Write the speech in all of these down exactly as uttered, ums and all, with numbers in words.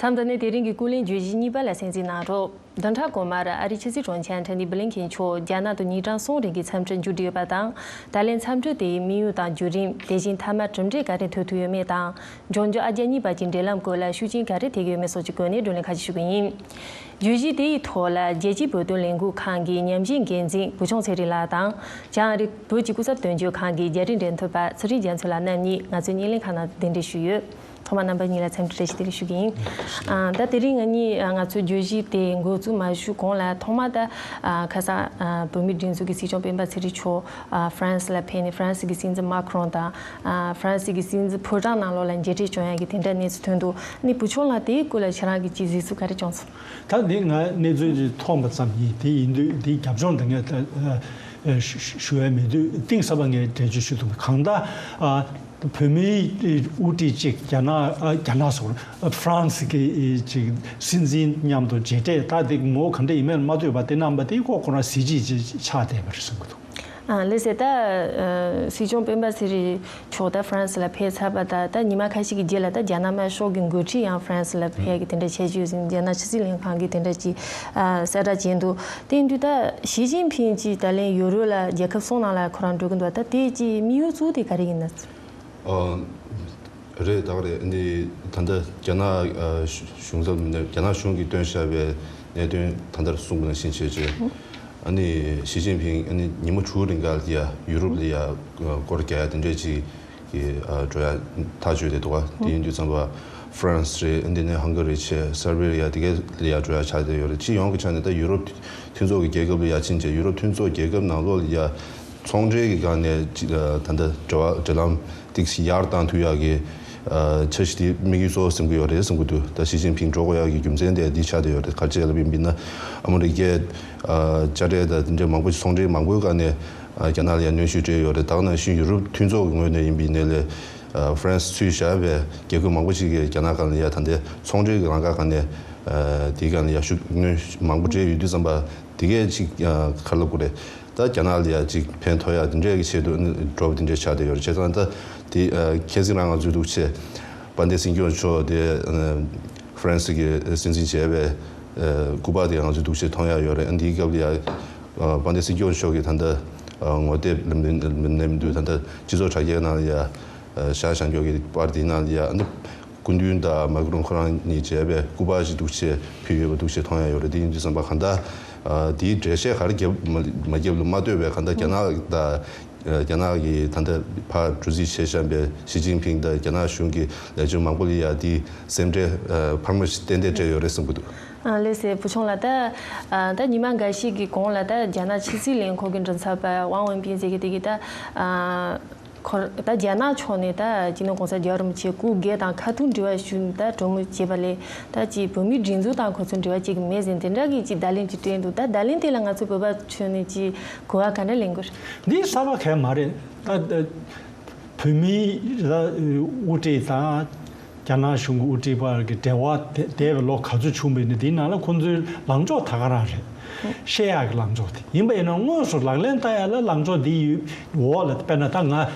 མཚམས་འདི་ནས་དེ་རིང་གི་ཀུན་གླེང་བརྗོད་གཞི་གཉིས་པ་ལ་གསན་གཟིགས་གནང་རོགས། བདུན་ཕྲག་གོང་མར་ཨ་རིའི་ཕྱི་སྲིད་དྲུང་ཆེ་ཨན་ཐོ་ནི་བྷི་ལིན་ཁེན་མཆོག་རྒྱ་ནག་ཏུ་ཉིན་གྲངས་གསུམ་རིང་གི་འཚམས་འདྲིར་མཇུག་བསྒྲིལ་ཡོད་པ་དང་། ད་ལན་འཚམས་འདྲི་དེའི་དམིགས་ཡུལ་དང་བརྒྱུད་རིམ། དེ་བཞིན་མཐའ་མ་གྲུབ་འབྲས་ག་རེ་ཐོན་ཐུབ་ཡོད་མེད་དང་། འབྱུང་འགྱུར་ཨ་རྒྱ་གཉིས་བར་གྱི་འབྲེལ་ལམ་སྐོར་ལ་ཤུགས་རྐྱེན་ག་རེ་ཐེབས་ཀྱི་ཡོད་མེད་སོགས་ཀྱི་སྐོར་ནས་བགྲོ་གླེང་ཁ་ཤས་ཞུ་གི་ཡིན། བརྗོད་གཞི་དེའི་ཐོག་ལ་རྒྱལ་སྤྱིའི་བོད་དོན་ལས་འགུལ་ཁང་གི་ཉམས་ཞིབ་འགན་འཛིན་བུ་ཆུང་ཚེ་རིང་ལགས་དང་། བྱང་ཨ་རི་བོད་ཀྱི་སྐུ་ཚབ་དོན་གཅོད་ཁང་གི་རྒྱ་རིགས་འབྲེལ་མཐུད་པ་ཚེ་རིང་རྒྱ་མཚོ་ལགས་རྣམ་གཉིས་ང་ཚོའི་བརྙན་ལེན་ཁང་ནང་གདན་འདྲེན་ཞུས་ཡོད། ཐོག་མར་རྣམ་པ་གཉིས་ལ་འཚམས་འདྲི་བཀྲ་ཤིས་བདེ་ལེགས་ཞུ་གི་ཡིན། ཨ། ད་དེ་རིང་ང་གཉིས་ང་ཚོའི་བརྗོད་གཞི་དེ་འགོ་འཛུགས་མ་ཞུ་གོང་ལ་ཐོག་མར་ད་ཨ་ཁ་སང་ཨ་བོད་མིའི་སྒྲིག་འཛུགས་ཀྱི་སྲིད་སྐྱོང་སྤེན་པ་ཚེ་རིང་མཆོག་ཨ་ཧྥ་རན་སི་ལ་ཕེབས་ནས་ཧྥ་རན་སི་གི་སྲིད་འཛིན་མཱ་ཁི་རོང་དང་ཨ་ཧྥ་རན་སི་གི་སྲིད་འཛིན་ཕོ་བྲང་ནང་ལོགས་ལ་མཇལ་འཕྲད་བྱུང་ཡག་གི་དེ་འདྲ་གནས་ཚུལ་ཐོན་འདུག་ཨ་ནི་བུ་ཆུང་ལགས་དེའི་སྐོར་ལ་ཁྱེད་རང་གིས་ཅིག་གཟིགས་ཚུལ་ག་རེ་བྱུང་སོང་། ད་འདི་ང་གནས་ཚུལ་ཅིག་མཐོང་བ་ཙམ་ཡིན། དེ་ཡིན་དུས་དེའི་རྒྱབ་ལྗོངས་དེ་ངས་ད་ཨ་ཞུ་ཞུ་ཡ་མེད་དུས་གཏིང་ཟབ་པ་ངས་འགྲེལ་བརྗོད་ཞུ་ཐུབ་མེད། གང་ལྟར་ཨ་བོད་མིའི་དབུ་ཁྲིད་ཅིག་རྒྱ་ནག་ཨ་རྒྱ་ནག་སོགས་ཧྥ་རན་སི་གི་ཅིག་སྲིད་འཛིན་མཉམ་དུ་མཇལ་འཕྲད། ད་དེ་ངོ་བོ་ག་འདྲ་ཡིན་མིན་མ་ལྟོས་པར་དེ་གནང་བ་དེ་ཁོ་ཁོ་རང་གཟི་བརྗིད་ཅིག་ཆགས་བསྡད་པ་རེད་བསམ་གྱི་འདུག་ཨ་ལགས་སོ། ད་ཨ་སྲིད་སྐྱོང་སྤེན་པ་ཚེ་རིང་མཆོག་ད་ཧྥ་རན་སི་ལ་ཕེབས་ཚར་བ་དང་། ད་ཉི་མ་ཁ་ཤས་ཀྱི་རྗེས་ལ་ད་རྒྱ་ནག་དམར་ཤོག་གི་འགོ་ཁྲིད་ཡང་ཧྥ་རན་སི་ལ་ཕེབས་ཀྱི་དེ་འདྲ་བྱས་ཀྱི་ཡོད་ཟེར་ནས་རྒྱ་ནག་ཕྱི་སྲིད་ལྷན་ཁང་གིས་དེ་འདྲ་ཅིག་ཨ་གསལ་བསྒྲགས་བྱས་འདུག་དེ་ཡིན་དུས་ད་ཞི་ཅིན་ཕིང་ཅིག་ད་ལན་ཡོ་རོབ་ལ་རྒྱལ་ཁབ་གསུམ་ནང་ལ་ཁོ་རང་འགྲོ་གི་འདུག་ད་དེ་ཅིག་དམིགས་ཡུལ་གཙོ་བོ་དེ་ག་རེ་ཡིན་ན། ཨ། རེད། ད་ག་རེད། འདི་ད་ལྟ་རྒྱ་ནག་ཨ་གཞུང་ཚབ་ནས་རྒྱ་ནག་གཞུང་གིས་བཏོན་བཞག་པའི་གནད་དོན་ད་ལྟར་གསུངས་པ་ནང་བཞིན་བྱས་བྱས། ཨ་ནི་ཞི་ཅིན་ཕིང་ཨ་ནི་ཉིན་མོ་དྲུག་རིང་ག་ལ་ཡ་ཡུ་རོབ་ལ་ཡ་སྐོར་རྒྱག་ཡ་དེ་འདྲས་ཅིག་གི་ཨ་འགྲོ་ཡ་ཐག་གཅོད་དེ་འདུག་ག་དེ་ཡིན་དུས་ཙམ་པ་ཧྥ་རན་སི་རེད། འདི་ནས་ཧང་ག་རི་བྱས། སར་བི་རི་ཡ་དེ་ག་ལ་ཡ་འགྲོ་ཡ་ཆགས་བསྡད་ཡོད་རེད། སྤྱི་ཡོངས་ཀྱི་ཆ་ནས་ད་ཡུ་རོབ་མཐུན་ཚོགས་ཀྱི་རྒྱལ་ཁབ་ལ་ཡ་ཕྱིན་བྱས་ཡུ་རོབ་མཐུན་ཚོགས་རྒྱལ་ཁབ་ནང་ལོགས་ལ་ཡ་ཚོང་འབྲེལ་གྱི་སྒང་ནས་ཅི་ད་ལྟ་འབྲེལ་བ་འབྲེལ་ལམ་ཏོག་ཙམ་ཡར་བཏང་ཐུབ་ཡག་གི་ཨ་འཆར་གཞི་དེ་དམིགས་ཡུལ་གཙོ་བོ་ཟིན་གྱི་ཡོད་རེད་བསམ་གྱི་འདུག་ད་ཞི་ཅིན་ཕིང་འགྲོ་དགོས་ཡག་གི་རྒྱུ་མཚན་དེ་འདི་ཆགས་བསྡད་ཡོད་རེད། ག་རེ་བྱས་ལབ་ཡིན་པ་ཡིན་ན་ཨ་མི་རི་ཀས་ཨ་དཔྱ་ཁྲལ་དང་དེ་འདྲའི་མང་པོ་ཞིག་ཚོང་འབྲེལ་མང་པོའི་སྒང་ནས་ཨ་རྒྱ་ནག་ལ་ཡང་གནོན་ཤུགས་སྤྲད་ཡོད་རེད། ད་ག་ནང་བཞིན་ཡུ་རོབ་མཐུན་ཚོགས་ཀྱི་ངོས་ནས་ཡིན་པ་ཡིན་ནའི་ལས་ཨ་ཧྥ་རན་སི་ཚུད་བཞག་པའི་རྒྱལ་ཁབ་མང་པོ་ཞིག་གིས་རྒྱ་ནག་སྒང་ལ་ཡ་ད་ལྟའི་ཚོང་འབྲེལ་གྱི་ལམ་ཁ་སྒང་ནས་ཨ་དེའི་སྒང་ལ་ཡ་ཤུགས་སྣོན་མང་པོ་སྤྲད་ཡོད་དུས་ཙམ་པ་དེ་གས་ཅིག་ཨ་ག་རེ་ལབ་དགོས་རེད། ད་རྒྱ་ནག་ལ་ཡ་ཅིག་ཕན་ཐོགས་ཡ་དེ་འདྲའི་གི་ཆེད་དུ་འགྲོ་བ་དེ་འདྲའི་ཆགས་བསྡད་ཡོད་རེད། བྱས་ཙང་ད་དེ་ཨ་ཁ་སང་རང་ང་ཚོའི་འདུག་བྱས་དཔལ་ལྡན་སྲིད་སྐྱོང་མཆོག་དེ་ཨ་ཧྥ་རན་སི་གི་སྲིད་འཛིན་བྱས་པའི་ཨ་སྐུ་པར་དེ་ང་ཚོའི་འདུག་བྱས་མཐོང་ཡ་ཡོད་རེད། ཨ་འདིའི་སྐབས་ལ་ཡ་ཨ་དཔལ་ལྡན་སྲིད་སྐྱོང་མཆོག་གིས་ད་ལྟ་ཨ་ངོ་དེབ་ལམ་ལམ་ནས་མི་འདུག་ད་ལྟ་སྤྱི་ཚོགས་དྲ་རྒྱའི་ནང་ལ་ཡ་ཨ་བཞག་བཞག་མཁན་གྱི་པར་དེའི་ནང་ལ་ཡ་ཨ་ནི། སྐུ་མདུན་དང་མཱ་ཀི་རོན་ཁོ་རང་གཉིས་མཇལ་བའི་སྐུ་པར་ཞིག་འདུག་བྱས་ཕུལ་ཡོད་པ་འདུག་བྱས་མཐོང་ཡ་ཡོད་རེད། དེ་ཡིན་དུས་ཙམ་པ་གང་ལྟར་ཨ་དེའི་འགྲེལ་བཤད་ག་རེ་བརྒྱབ་མ་མ་བརྒྱབ་ལ་མ་ལྟོས་པའི་གང་ལྟར་རྒྱ་ནག་དང་རྒྱ་ནག་གི་ད་ལྟ་ཕར་གྲུ་གཟིངས་བྱས་བཞག་པའི་ཞི་ཅིན་ཕིང་དང་རྒྱ་ནག་གཞུང་གི་ལས་བྱེད་མང་པོ་ལ་ཡ་དེའི་སེམས་ཁྲལ་ཨ་འཕར་མ་ཞིག་ཏན་ཏན་སྤྲད་ཡོད་རེད་བསམ་གྱི་འདུག་ཨ་ལགས་སོ། བུ་ཆུང་ལགས། ད་ཨ་ད་ཉི་མ་འགའ་ཤས་ཀྱི་གོང་ལ་ད་རྒྱ་ནག་ཕྱི་སྲིད་ལས་ཁུངས་ཀྱི་མགྲིན་ཚབ་པ་ཝང་ཝུན་པིན་ཟེར་མཁན་དེ་གིས་ད་ཨ། ཁོ་ད་རྒྱ་ནག་ཕྱོགས་ནས་ད་སྤྱི་ནོར་གོང་ས་རྒྱལ་བ་རིན་པོ་ཆེ་སྐུ་སྒེར་དང་ཁ་ཐུག་འབྲེལ་བ་ཞུས་ནས་ད་གྲོས་མོལ་བྱས་པ་ལས་ད་ཅིག་བོད་མིའི་སྒྲིག་འཛུགས་དང་ཁོ་ཚོ་འབྲེལ་བ་བྱེད་ཀྱི་མེད་ཟེར་དེ་འདྲ་གི་ཅིག་བརྡ་ལན་ཅིག་སྤྲད་འདུག་ད་བརྡ་ལན་དེ་ལ་ང་ཚོ་བོད་པ་ཚོ་ནས་ཅིག་གོ་བ་ག་འདྲ་ལེན་དགོས་རེད། འདི་གསར་པ་གང་ཡང་མ་རེད། ད་ད་བོད་མིའི་ད་དབུ་ཁྲིད་དང་རྒྱ་ནག་གཞུང་གི་དབུ་ཁྲིད་བར་གྱི་འབྲེལ་བ་དེ་འདས་པའི་ལོ་ག་ཚོད་བྱུང་བ་ཡིན་ན་དེའི་ནང་ལ་ཁོང་ཚོའི་ལངས་ཕྱོགས་ད་ག་རང་རེད། བཤད་ཡག་གི་ལངས་ཕྱོགས་དེ་ཡིན་པ་ཡིན་ན་དངོས་སུ་ལག་ལེན་བསྟར་ཡག་ལ་ལངས་ཕྱོགས་འདི་ཡོད་འོག་ལ། དཔེར་ན་ད་ང་ཨ་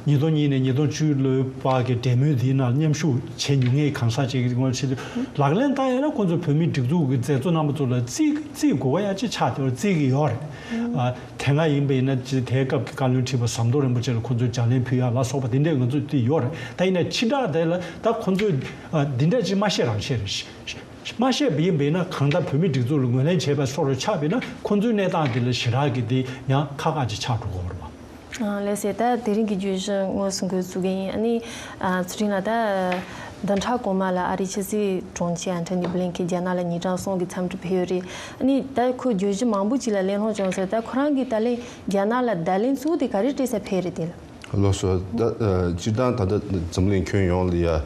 ཉིས་སྟོང་གཉིས་ནས་ཉིས་སྟོང་བཅུ་ལོའི་བར་གྱི་འབྲེལ་མོལ་འདིའི་ནང་མཉམ་ཞུགས་བྱས་མྱོང་མཁན་གང་ཟག་ཅིག་གི་ངོས་ནས་བྱེད་དུས་ལག་ལེན་བསྟར་ཡག་ལ་ཁོང་ཚོ་བོད་མིའི་སྒྲིག་འཛུགས་ཀྱི་མཛད་གཙོ་རྣམ་པ་ཚོ་ལ་བརྩི་བརྩི་དགོས་པ་ཡག་ཅིག་ཆགས་ཏེ་བརྩི་གི་ཡོད་རེད། ཨ་དེ་སྔ་ཡིན་པ་ཡིན་ན་ཅིག་དེའི་སྐབས་ཀྱི་བཀའ་བློན་ཁྲི་པ་ཟམ་གདོང་རིན་པོ་ཆེ་ལ་ཁོང་ཚོས་ལྗགས་ལན་ཕུལ་ཡག་ལ་སོགས་པ་དེ་འདྲའི་ང་ཚོས་བརྩིས་ཡོད་རེད། ད་ཡིན་ན་ཕྱི་དྲགས་དེ་ལ་ད་ཁོང་ཚོས་ཨ་འདི་འདྲ་ཅིག་མ་བཤད་རང་བཤད་རེད། མ་བཤད་པ་ཡིན་པས་ན་གང་ལྟར་བོད་མིའི་སྒྲིག་འཛུགས་ལ་ངོས་ལེན་བྱས་པའི་བཟོ་འདྲ་ཆགས་པས་ན་ཁོང་ཚོའི་གནས་སྟངས་དེ་ལ་ཞེ་དྲག་གི་དེ་ཡང་ཁག་ཁག་ཅིག་ཆགས་འགྲོ་གི་ཡོད་རེད་པ། ཨ་ལགས་སོ། ད་དེ་རིང་གི་བརྗོད་གཞི་དངོས་སུ་འགོ་ཚུགས་ཀྱི་ཡིན། ཨ་ནི་ཨ་ཚེ་རིང་ལགས། ད་བདུན་ཕྲག་གོང་མ་ལ་ཨ་རིའི་ཕྱི་སྲིད་དྲུང་ཆེ་ཨན་ཐོ་ནི་བྷི་ལིན་ཁེན་རྒྱ་ནག་ལ་ཉིན་གྲངས་གསུམ་གྱི་འཚམས་འདྲིར་ཕེབས་ཡོད་རེད། ཨ་ནི་ད་ཁོས་བརྗོད་གཞི་མང་པོ་ཅིག་ལ་གླེང་སློང་བྱུང་ཟེར། ད་ཁོ་རང་གིས་ད་ལན་རྒྱ་ནག་ལ་བརྡ་ལན་གཙོ་བོ་དེ་ག་རེ་སྤྲད་ས་ཕེབས་རེད་དེ་ལ། ལགས་སོ། ད་ཨ་སྤྱིར་བཏང་ད་ལྟ་འཛམ་གླིང་ཁྱོན་ཡོངས་ལ་ཡ་ཨ་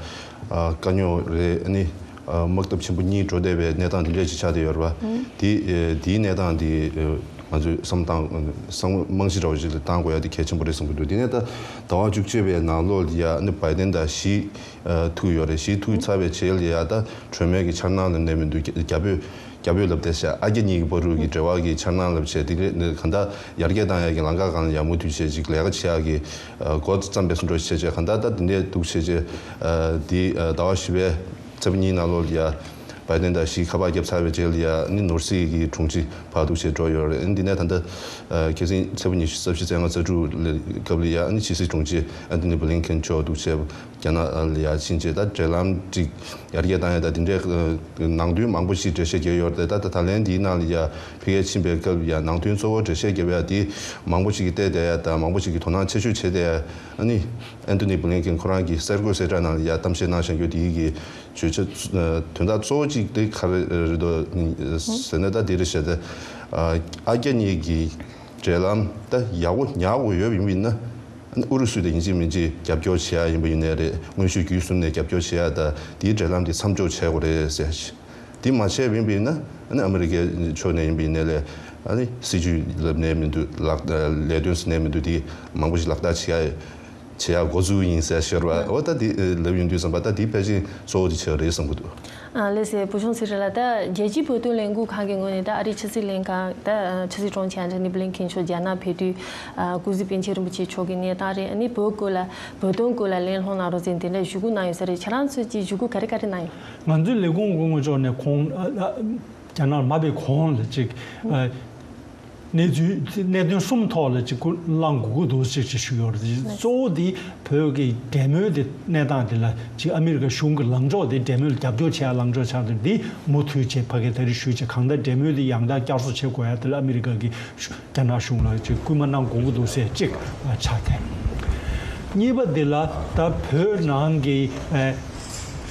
དཀའ་རྙོག་རེད། ཨ་ནི་ཨ་དམག་འཐབ་ཆེན་པོ་གཉིས་འགྲོ་བསྡད་པའི་གནས་སྟངས་དེ་འདྲ་ཞིག་ཆགས་བསྡད་ཡོད་རེད་པ། དེ་ཨ་དེའི་གནས་སྟངས་དེ་ཨ་ང་ཚོས་བསམ་བཏང་བསམ་རྨང་གཞི་འདྲ་བོ་ཞིག་ལ་བཏང་དགོས་ཡ་དེ་གལ་ཆེན་པོ་རེད་བསམ་གྱི་འདུག་དེ་ནས་ད་ཟླ་བ་བཅུ་གཅིག་པའི་ནང་ལོགས་ལ་ཡ་ཨ་ནི་བྷའི་ཏན་དང་ཞི་ཨ་ཐུག་ཡོད་རེད། ཞི་ཐུག་ཚར་བའི་རྗེས་ལ་ཡ་ད་གྲོས་མོལ་གྱི་འཆར་སྣང་ལ་གནས་མི་འདུག་རྒྱ་བོད་རྒྱ་བོད་ལབ་བསྡད་ཤག་ཨ་རྒྱ་གཉིས་ཀྱི་བར་དུ་གི་འབྲེལ་བ་གི་འཆར་སྣང་ལབ་བྱས་དེ་ག་ད་ཡར་རྒྱས་བཏང་ཡག་གི་ལམ་ཁ་སྒང་ལ་ཡར་མུ་མཐུད་བྱས་ཅིག་ལས་ཀ་བྱེད་ཡག་གི་ཨ་འགོ་བརྩམས་པའི་བཟོ་འདྲ་བྱས་བྱས། ག་ད་ད་དེ་འདྲས་འདུག་བྱས་བྱས་ཨ་དེ་ཨ་ཟླ་བ་བཞི་པའི་ ཚེས་པ་གཉིས་ནང་ལོགས་ལ་ཡ་བའི་ཌེན་དང་ཞི་ཁ་པར་བརྒྱབ་ཚར་བའི་རྗེས་ལ་ཡ་ཨ་ནི་ནོར་སྲིད་ཀྱི་དྲུང་ཆེ་ཕར་འདུག་བྱས་འགྲོ་ཡོད་རེད། ཨ་ནི་འདི་ནས་ད་ལྟ་ཁ་སང་ཚེས་པ་ཉི་ཤུ་རྩ་བཞི་རྩ་ལྔ་རྩ་དྲུག་སྐབས་ལ་ཡ་ཨ་ནི་ཕྱི་སྲིད་དྲུང་ཆེ་ཨན་ཐོ་ནི་བྷི་ལིན་ཁེན་མཆོག་འདུག་བྱས་རྒྱ་ནག་ལ་ཡ་ཕྱིན་རྗེས་ད་འབྲེལ་ལམ་ཅིག་ཡར་རྒྱས་བཏང་ཡ་ད་འདི་འདྲའི་ནང་དོན་མང་པོ་ཞིག་འགྲེལ་བཤད་བརྒྱབ་ཡོད་རེད། ད་ད་ད་ལན་འདིའི་ནང་ལ་ཡ་ཕ་གིར་ཕྱིན་པའི་སྐབས་ཡ་ནང་དོན་གཙོ་བོ་འགྲེལ་བཤད་བརྒྱབ་ཡ་དེ་མང་པོ་ཞིག་གིས་བལྟས་བསྡད་ཡ་ད་མང་པོ་ཞིག་གིས་དོ་སྣང་ཆེ་ཤོས་བྱས་བསྡད་ཡ་ཨ་ནི་ཨན་ཐོ་ནི་བྷི་ལིན་ཁེན་ཁོ་རང་གིས་གསར་འགོད་གསལ་བསྒྲགས་ནང་ལ་ཡ་གཏམ་བཤད་གནང་བཞག་རྒྱུ་དེ་གི་བརྗོད་བྱ་དོན་དག་གཙོ་བོ་གཅིག་དེ་ག་རེ་རེད་འདུག་ཟེར་ན། ད་དེ་རེད་བཤད་དེ། ཨ་རྒྱ་གཉིས་ཀྱི་འབྲེལ་ལམ་ད་ཡག་པོ་ཉར་དགོས་ཡོད་པ་ཡིན་པ་ཡིན་ན། ཨུ་རུ་སུས་དེ་ཡིན་གཅིག་མིན་གཅིག་རྒྱབ་སྐྱོར་བྱེད་ཡ་ཡིན་པ་ཡིན་ནའི་རེད། དངོས་ཤུགས་བརྒྱུད་གསུམ་ནས་རྒྱབ་སྐྱོར་བྱེད་ཡ་ད་དེའི་འབྲེལ་ལམ་དེ་མཚམས་འཇོག་བྱེད་དགོས་རེད་ཟེར་ཡ་ཞིག་དེ་མ་བྱས་པ་ཡིན་པ་ཡིན་ན་ཨ་ནི་ཨ་མི་རི་ཀའི་ཕྱོགས་ནས་ཡིན་པ་ཡིན་ནའི་ལས་ཨ་ནི་སྲིད་ཇུས་ལབ་ནའི་མི་འདུག་ལག་ལས་དོན་ཟེར་ནའི་མི་འདུག་དེ་མང་པོ་ཞིག་ལག་བསྟར་བྱེད་ཡ་བྱེད་ཡ་འགོ་འཛུགས་ཡིན་ཟེར་ཤོར་བ། འོ་ད་དེ་ལབ་ཡོང་དུས་ཙམ་པ་ད་དེ་ཕལ་ཆེར་གཙོ་བོ་དེ་ཆགས་རེད་བསམ་གྱི་འདུག་ཨ་ལགས་སོ། བུ་ཆུང་ཚེ་རིང་ལགས། ད་རྒྱལ་སྤྱིའི་བོད་དོན་ལས་འགུལ་ཁང་གི་ངོས་ནས་ད་ཨ་རིའི་ཕྱི་སྲིད་ལྷན་ཁང་ད་ཕྱི་སྲིད་དྲུང་ཆེ་ཨན་ཐོ་ནི་བྷི་ལིན་ཁེན་མཆོག་རྒྱ་ནག་ཕེབས་དུས་སྐུ་གཟུགས་པཎ་ཆེན་རིན་པོ་ཆེ་མཆོག་གི་གནས་སྟངས་རེད། ཨ་ནི་བོད་སྐོར་ལ་བོད་དོན་སྐོར་ལ་གླེང་སློང་གནང་རོགས་ཟེར་དེ་འདྲ་ཞུ་སྐུལ་གནང་ཡོད་ས་རེད། ཁྱེད་རང་ཚོས་ཀྱི་ཞུ་སྐུལ་ག་རེ་ག་རེ་གནང་ཡོད། ང་ཚོའི་ལས་ཁུངས་སྐུ་ངོ་མཆོག་ནས་ཁོང་ཨ་ཨ་རྒྱ་ནག་མ་ཕེབས་གོང་ལ་ཅིག་ཨ་གནས་ཚུལ་གནད་དོན་གསུམ་ཐོག་ལ་ཅིག་སྐུ་གླེང་དགོས་ཀྱི་འདུག་ཅིག་ཅིག་ཞུས་ཡོད་རེད། གཙོ་བོ་དེ་བོད་ཀྱི་འབྲེལ་མོལ་དེ་གནས་སྟངས་དེ་ལ་ཅིག་ཨ་མི་རི་ཀ་གཞུང་གི་ལངས་ཕྱོགས་དེ་འབྲེལ་མོལ་རྒྱབ་སྐྱོར་བྱེད་ཡ་ལངས་ཕྱོགས་ཆགས་དེ་འདི་མུ་མཐུད་བྱས་ཕ་གིར་ད་རེས་ཞུས་བྱས་གང་ལྟར་འབྲེལ་མོལ་དེ་ཡང་དག་བསྐྱར་གསོ་བྱེད་དགོས་ཡ་དེ་ལ་ཨ་མི་རི་ཀ་གི་རྒྱ་ནག་གཞུང་ལ་ཅིག་སྐུལ་མ་གནང་དགོས་ཀྱི་འདུག་ཟེར་གཅིག་ཆགས་ཏེ། གཉིས་པ་འདི་ལ་ད་བོད་ནང་གི་ཨ་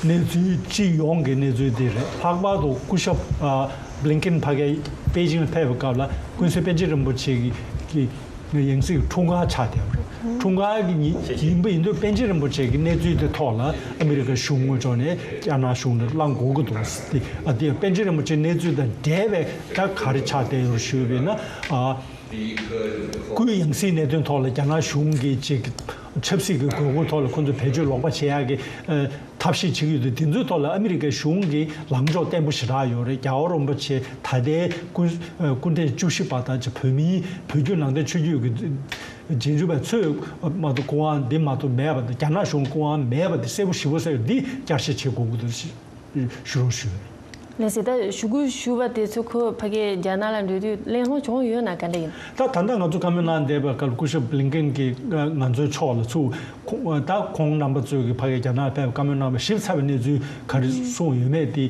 གནས་ཚུལ་སྤྱི་ཡོངས་ཀྱི་གནས་ཚུལ་འདི་རེད། ལྷག་པར་དུ་སྐུ་ཞབས་ཨ་བྷི་ལིན་ཁེན་ཕ་གིར་པེ་ཅིང་ལ་ཕེབས་པའི་སྐབས་ལ་ཀུན་གསལ་པཎ་ཆེན་རིན་པོ་ཆེ་གི་གི་ཡང་སྲིད་འཁྲུངས་སྐར་ཆགས་བསྡད་པ་རེད། འཁྲུངས་སྐར་གྱི་ཉིན་ཡིན་པ་ཡིན་དུས་པཎ་ཆེན་རིན་པོ་ཆེ་གི་གནས་ཚུལ་དེ་ཐོག་ལ་ཨ་མི་རི་ཀ་གཞུང་ངོས་ཕྱོགས་ནས་རྒྱ་ནག་གཞུང་ལ་གླེང་དགོས་ཀྱི་འདུག་ཟེར་ཏེ། ཨ་དེ་པཎ་ཆེན་རིན་པོ་ཆེའི་གནས་ཚུལ་དང་འབྲེལ་བའི་ད་ག་རེ་ཆགས་བསྡད་ཡོད་ཞུས་པ་ཡིན་ན། ཨ་སྐུའི་ཡང་སྲིད་གནད་དོན་ཐོག་ལ་རྒྱ་ནག་གཞུང་གིས་ཅིག་ཆབ་སྲིད་ཀྱི་དགོས་མཁོ་ཐོག་ལ་ཁོང་ཚོ་བེད་སྤྱོད་ལོག་པ་བྱེད་ཡག་གི་ཨ་ཐབས་ཤེས་བྱེད་ཀྱི་ཡོད་དུས། དེ་ཚོའི་ཐོག་ལ་ཨ་མི་རི་ཀའི་གཞུང་གི་ལངས་ཕྱོགས་བརྟན་པོ་ཞེ་དྲག་ཡོད་རེད། རྒྱལ་བ་རིན་པོ་ཆེ་ད་ལྟའི་སྐུ་སྐུ་ཕྲེང་བཅུ་བཞི་པ་དང་བོད་མིའི་བོད་བརྒྱུད་ནང་བསྟན་ཆོས་བརྒྱུད་ཀྱི་རྗེས་འཇུག་པ་ཚོས་མ་གཏོགས་སྐུ་དབང་འདི་མ་གཏོགས་མེད་པ་དང་། རྒྱ་ནག་གཞུང་སྐུ་དབང་མེད་པ་དེ་གསལ་པོ་ཞེ་པོ་གསལ་པོ་འདི་བསྐྱར་བཤད་བྱེད་དགོས་ཀྱི་འདུག་ཞུ་རོགས་ཞུ། ལགས་སོ། ད་ཞུ་སྐུལ་ཞུ་བ་དེ་ཚོ་ཁོ་ཕ་གིར་རྒྱ་ནག་ལ་འགྲོ་དུས་གླེང་སློང་བྱུང་ཡོད་ན་ག་འདྲ་ཡིན། ད་ད་ལྟ་ང་ཚོ་བཀའ་མོལ་གནང་བསྡད་པའི་སྐབས་སྐུ་ཞབས་བྷི་ལིན་ཀེན་གྱིས་ང་ཚོའི་ཕྱོགས་ལ་ཚུར་ཁོ་ད་ཁོང་རྣམ་པ་ཚོས་ཀྱི་ཕ་གིར་རྒྱ་ནག་ཕེབས་བཀའ་མོལ་གནང་བ་ཞིབ་ཚགས་པའི་གནས་ཚུལ་ག་རེ་གསུངས་ཡོད་མེད་དེ་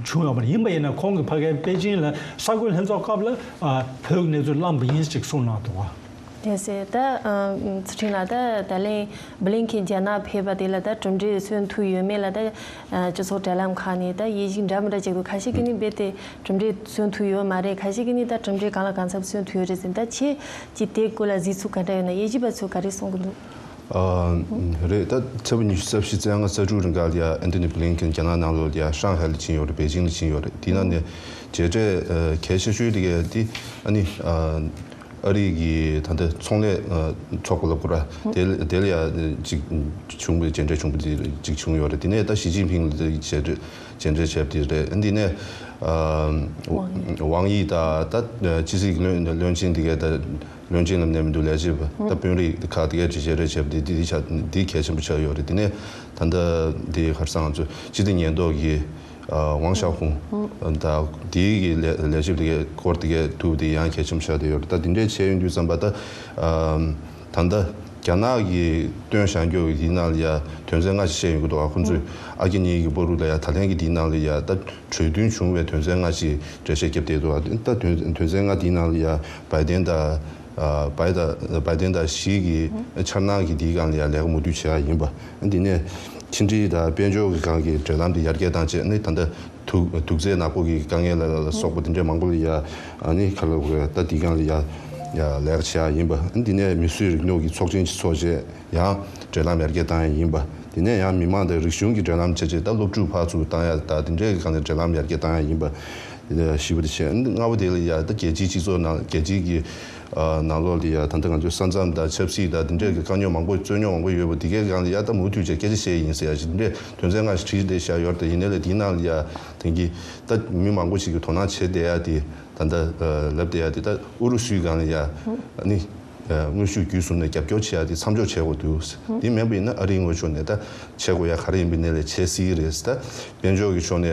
བྱུང་ཡོད་པ་རེད། ཡིན་པ་ཡིན་ན་ཁོང་གིས་ཕ་གིར་པེ་ཅིང་ལ་གསར་འགོད་ལྷན་ཚོགས་སྐབས་ལ་བོད་ཀྱི་གནས་ཚུལ་གླེང་བ་ཡིན་ཅིག་གསུངས་གནང་འདུག་ག། ལགས་སོ། ད་ཨ་ཚུལ་ཁྲིམས་ལགས། ད་ད་ལན་བྷི་ལིན་ཁེན་རྒྱ་ནག་ཕེབས་པ་དེ་ལ་ད་གྲུབ་འབྲས་སོན་ཐུབ་ཡོད་མེད་ལ་ད་ཨ་སྤྱི་ཚོགས་དྲ་ལམ་ཁག་ནས་ད་དབྱེ་ཞིབ་འདྲ་མི་འདྲ་བྱེད་འདུག་ཁ་ཤས་ཀྱིས་ནི་རྦད་དེ་གྲུབ་འབྲས་སོན་ཐུབ་ཡོད་མ་རེད། ཁ་ཤས་ཀྱིས་ནི་ད་གྲུབ་འབྲས་གང་ལ་གང་འཚམ་སོན་ཐུབ་ཡོད་རེད་ཟེར། ད་ཁྱེད་ཀྱིས་དེའི་སྐོར་ལ་གཟིགས་ཚུལ་ག་འདྲ་ཡོད་ན། དབྱེ་ཞིབ་པ་ཚོས་ག་རེ་གསུང་གི་འདུག་ཨ་རེད། ད་ཚེས་པ་ཉི་ཤུ་རྩ་བཞི་རྩ་ལྔ་རྩ་དྲུག་རིང་ག་ལ་ཡ་ཨན་ཐོ་ནི་བྷི་ལིན་ཁེན་རྒྱ་ནག་ནང་ལོགས་ལ་ཡ་ཧྲང་ཧའེ་ལ་ཕྱིན་ཡོད་རེད། པེ་ཅིང་ལ་ཕྱིན་ཡོད་རེད། དེ་ནང་ནས་མཇལ་འཕྲད་ཨ་གལ་ཆེ་ཤོས་དེ་ག་དེ་ཨ་ནི་ཨ་ཨ་རི་གི་ད་ལྟ་ཚོང་ལས་ཨ་ཚོགས་པ་ལ་གོ་ར་དེ་དེ་ལ་ཡ་ཅིག་བྱུང་བའི་མཇལ་འཕྲད་བྱུང་བ་དེ་ཅིག་བྱུང་ཡོད་རེད། དེ་ནས་ད་ཞི་ཅིན་ཕིང་ལ་དེ་མཇལ་འཕྲད་མཇལ་འཕྲད་བྱས་པ་དེ་རེད། འདི་ནས་ཨ་ཝང་ཡི་དང་ད་ཕྱི་སྲིད་ཀྱི་བློན་བློན་ཆེན་དེ་གས་ད། བློན་ཆེན་ལ་མནན་མི་འདུག་ལས་བྱེད་པ་ད་དཔོན་རིགས་ཁག་དེ་གས་ཅིག་བྱེད་རེས་བྱེད་པ་དེ་དེ་དེ་ཆ་དེ་གལ་ཆེན་པོ་ཆགས་ཡོད་རེད། དེ་ནས་ད་ལྟ་དེ་ག་རེ་ཟེར་ང་ཚོ་སྤྱི་བདེ་ཉེན་རྟོག་གི་ཝང་ཞའོ་ཧུང་ད་དེའི་གི་ལས་ལས་བྱེད་པ་དེ་གས་སྐོར་དེ་གས་ཐུག་དེ་ཡང་གལ་ཆེན་པོ་ཆགས་བསྡད་ཡོད་རེད། ད་དེ་འདྲས་བྱས་ཡོང་དུས་ཙམ་པ་ད་ད་ལྟ་རྒྱ་ནག་གིས་བཏོན་བཞག་རྒྱུ་ཡིན་ན་ཡ་དོན་ཚན་ལྔ་ཞིག་བཤད་ཡོང་གི་འདུག་ཁོང་ཚོས་ཨ་རྒྱ་གཉིས་ཀྱི་བར་དུ་ལ་ཡ་ད་ལན་གྱི་དེའི་ནང་ལ་ཡ་ད། གྲོས་མཐུན་བྱུང་བའི་དོན་ཚན་ལྔ་ཞིག་འགྲེལ་བཤད་བརྒྱབ་བསྡད་འདུག་ད་དོན་དོན་ཚན་ལྔ་དེའི་ནང་ལ་ཡ་བའི་ཏན་དང་། ཨ་བའི་ད་བའི་ཏན་དང་ཞི་གི་འཆར་སྣང་གི་དེའི་སྒང་ལ་ཡ་ལས་ཀ་མུ་མཐུད་བྱེད་ཡ་ཡིན་པ། འདི་ནས་ཕྱི་འབྲེལ་དང་དཔལ་འབྱོར་གྱི་སྒང་གི་འབྲེལ་ལམ་དེ་ཡར་རྒྱས་བཏང་བྱས་ནས་ད་ལྟ་དུག་དུག་རྫས་ནག་པོ་གི་དཀའ་ངལ་ལ་ལ་སོགས་པ་དེ་འདྲའི་མང་པོ་ལ་ཡ་ཨ་ནི་ག་ལ་ད་དེའི་སྒང་ལ་ཡ་ཡ་ལས་ཀ་བྱེད་ཡ་ཡིན་པ། འདི་ནས་མིས་བཟོས་རིག་ནུས་ཀྱི་ཚོགས་ཆེན་ཞིག་ཚོགས་བྱས། ཡང་འབྲེལ་ལམ་ཡར་རྒྱས་བཏང་ཡ་ཡིན་པ། དེ་ནས་ཡང་མི་མང་དང་རིག་གཞུང་གི་འབྲེལ་ལམ་བྱས་རྗེས་ད་སློབ་ཕྲུག་ཕར་ཚུར་བཏང་ཡ་ད་དེ་འདྲའི་གི་སྒང་ནས་འབྲེལ་ལམ་ཡར་རྒྱས་བཏང་ཡ་ཡིན་པ། ཞེས་པ་དེ་བྱས། ལྔ་པ་དེ་ལ་ཡ་ད་རྒྱལ་སྤྱིའི་སྤྱི་ཚོགས་ནང་རྒྱལ་སྤྱིའི་གི་ནང་ལོགས་ལ་ཡ་ད་ལྟ་ང་ཚོའི་ས་མཚམས་དང་ཆབ་སྲིད་དང་དེ་འདྲའི་གི་དཀའ་རྙོག་མང་པོ་རྩོད་རྙོག་མང་པོ་ཡོད་པ་དེ་གའི་སྒང་ལ་ཡ་ད་མུ་མཐུད་བྱས་སྐད་ཆ་བཤད་ཡིན་ཟེར་ཡ་ཞིག་དེ་འདྲའི་དོན་ཚན་ལྔ་ཞིག་བྲིས་བསྡད་བཞག་ཡོད་རེད། ད་ཡིན་ནའི་ལས་དེའི་ནང་ལ་ཡ་དེང་གི་ད་མི་མང་པོ་ཞིག་གི་དོ་སྣང་བྱེད་བསྡད་ཡ་དེ་ད་ལྟ་ལབ་བསྡད་ཡ་དེ་ད་ཨུ་རུ་སུའི་སྒང་ལ་ཡ་ནི། དངོས་ཤུགས་བརྒྱུད་གསུམ་ནས་རྒྱབ་སྐྱོར་བྱེད་ཡ་དེ་མཚམས་འཇོག་བྱེད་དགོས་འདུག་དེ་མིན་པ་ཡིན་ན་ཨ་རིའི་ངོས་ཕྱོགས་ནས་ད་བྱེད་དགོས་ཡ་ག་རེ་ཡིན་པའི་གནས་ལས་བྱེད་སྲིད་རེད། ད་དཔལ་འབྱོར་གྱི་ཕྱོགས་ནས་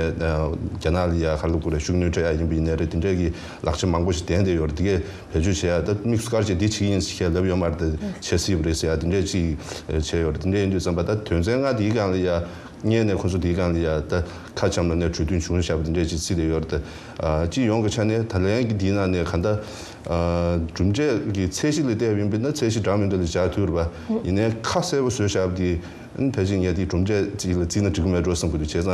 རྒྱ་ནག་ལ་ཡ་ག་རེ་ལབ་དགོས་རེད། ཤུགས་སྣོན་སྤྲད་ཡ་ཡིན་པ་ཡིན་ནའི་རེད། དེ་འདྲས་ཀྱི་ལག་ཆ་མང་པོ་ཞིག་ལྡན་བསྡད་ཡོད་རེད། དེ་གས་བེད་སྤྱོད་བྱེད་ཡ་ད་དམིགས་སུ་བཀར་བྱས་འདི་བྱེད་ཀྱི་ཡིན་ཞེས་ལབ་ཡོད་མ་རེད། ད་བྱེད་སྲིད་པ་རེད་ཟེར་ཡ་དེ་འདྲས་ཅིག་བྱས་ཡོད་རེད། དེ་འདྲས་ཡིན་དུས་ཙམ་པ་ད་དོན་ཚན་ལྔ་དེའི་སྒང་ལ་ཡ་སྔོན་ནས་ཁོ་ཚོ་དེའི་སྒང་ལ་ཡ་ད་ཁ་འཆམ་ལ་ནས་གྲོས་མཐུན་བྱུང་བཞག་པ་དེ་འདྲས་ཅིག་བརྩིས་བསྡད་ཡོད་རེད། ད་སྤྱི་ཡོངས་ཀྱི་ཆ་ནས་ད་ལན་གྱི་དེའི་ནང་ནས་ག་ད་གྲུབ་འབྲས་ཀྱི་ཚད་གཞི་ལ་བལྟས་པ་ཡིན་པ་ན་ཚད་གཞི་འདྲ་མི་འདྲ་ལ་བཞག་ཐུབ་རེད་པ། ཡིན་ནའི་ཁ་གསལ་པོ་བཟོས་བཞག་པ་དེ་ཕལ་ཆེར་ངས་དེའི་གྲུབ་འབྲས་ཅིག་ལ་བརྩིས་ན་འགྲིག་གི་མེད་འགྲོ་བསམ་གྱི་འདུག་བྱས་ཙང་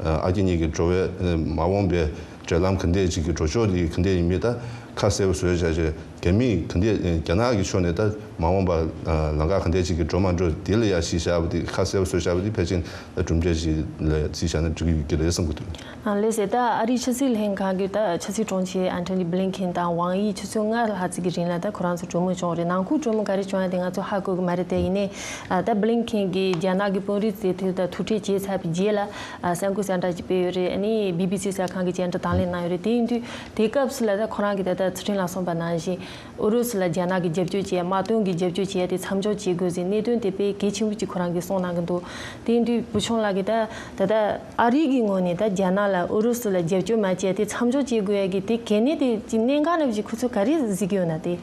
ཨ་རྒྱ་གཉིས་ཀྱི་འགྲོ་བའི་མ་འོངས་པའི་འབྲེལ་ལམ་ག་འདྲས་ཅིག་གི་འགྲོ་ཕྱོགས་དེ་ག་འདྲས་ཡིན་མིན་ད་ཁ་གསལ་པོ་བཟོས་བཞག་བྱས། རྒྱ་མིས་ག་འདྲས་རྒྱ་ནག་གི་ཕྱོགས་ནས་ད་མ་འོངས་པ་ལམ་ཁ་ག་འདྲས་ཅིག་གི་འགྲོ་མ་འགྲོ་དེ་ལ་ཡ་གཞི་བཞག་པ་དེ་ཁ་གསལ་པོ་བཟོས་བཞག་པ་དེ་ཕལ་ཆེར་ད་གྲུབ་འབྲས་ཅིག་ལ་བརྩིས་བཞག་ན་འགྲིག་གི་ཡོད་ཀྱི་རེད་བསམ་གྱི་འདུག་ཨ་ལགས་སེ། ད་ཨ་རིའི་ཕྱི་སྲིད་ལྷན་ཁང་གི་ད་ཕྱི་སྲིད་དྲུང་ཆེ་ཨན་ཐོ་ནི་བྷི་ལིན་ཁིན་དང་ཝང་ཡི་ཆུ་ཚོད་ལྔ་ལྷག་ཙམ་གྱི་རིང་ལ་ད་ཁོ་རང་ཚོ་གྲོས་མོལ་བྱུང་རེད། ནང་ཁུལ་གྲོས་མོལ་ག་རེ་བྱུང་ཡ་དེ་ང་ཚོ་ཧ་གོ་གི་མ་རེད། དེ་ཡིན་ནའི་ཨ་ད་བྷི་ལིན་ཁིན་གྱིས་རྒྱ་ནག་གི་དཔོན་རིགས་དེ་དེ་ད་ཐུག་འཕྲད་བྱས་ཚར་བའི་རྗེས་ལ་ཨ་གསར་འགོད་གསལ་བསྒྲགས་ཅིག་སྤེལ་ཡོད་རེད། ཨ་ནི་བི་བི་སི་གསར་ཁང་གི་བཅར་འདྲི་དང་ལེན་གནང་ཡོད་རེད། དེ་ཡིན་དུས་དེའི་སྐབས་སུ་ལ་ད་ཁོ་རང་གིས་ད་ད་ཚུལ་ཁྲིམས་ལགས་གསུངས་པ་ནང་བཞིན། ཨུ་རུ་སུ་ལ་རྒྱ་ནག་གིས་རྒྱབ་སྐྱོར་བྱས། དམག་དོན་གྱི་རྒྱབ་སྐྱོར་བྱས་ཏེ་མཚམས་འཇོག་བྱེད་དགོས་ཟེར་གནད་དོན་དེ་དཔེ་གལ་ཆེན་པོ་ཅིག་ཁོ་རང་གིས་གསུངས་གནང་གི་འདུག་དེ་དུས་བུ་ཆུང་ལགས་ཀྱིས་ད་ད་ལྟ་ཨ་རི་གི་ངོས་ནས་ད་རྒྱ་ནག་ལ་ཨུ་རུ་སུ་ལ་རྒྱབ་སྐྱོར་མ་བྱས་ཏེ་མཚམས་འཇོག་བྱེད་དགོས་ཡ་གི་དེ་གལ་གནད་དེ་ཅིག་གནད་འགག་རྣམས་ཅིག་ཁོ་ཚོས་ག་རེ་གཟིགས་ཀྱི་ཡོད་ན། དེ་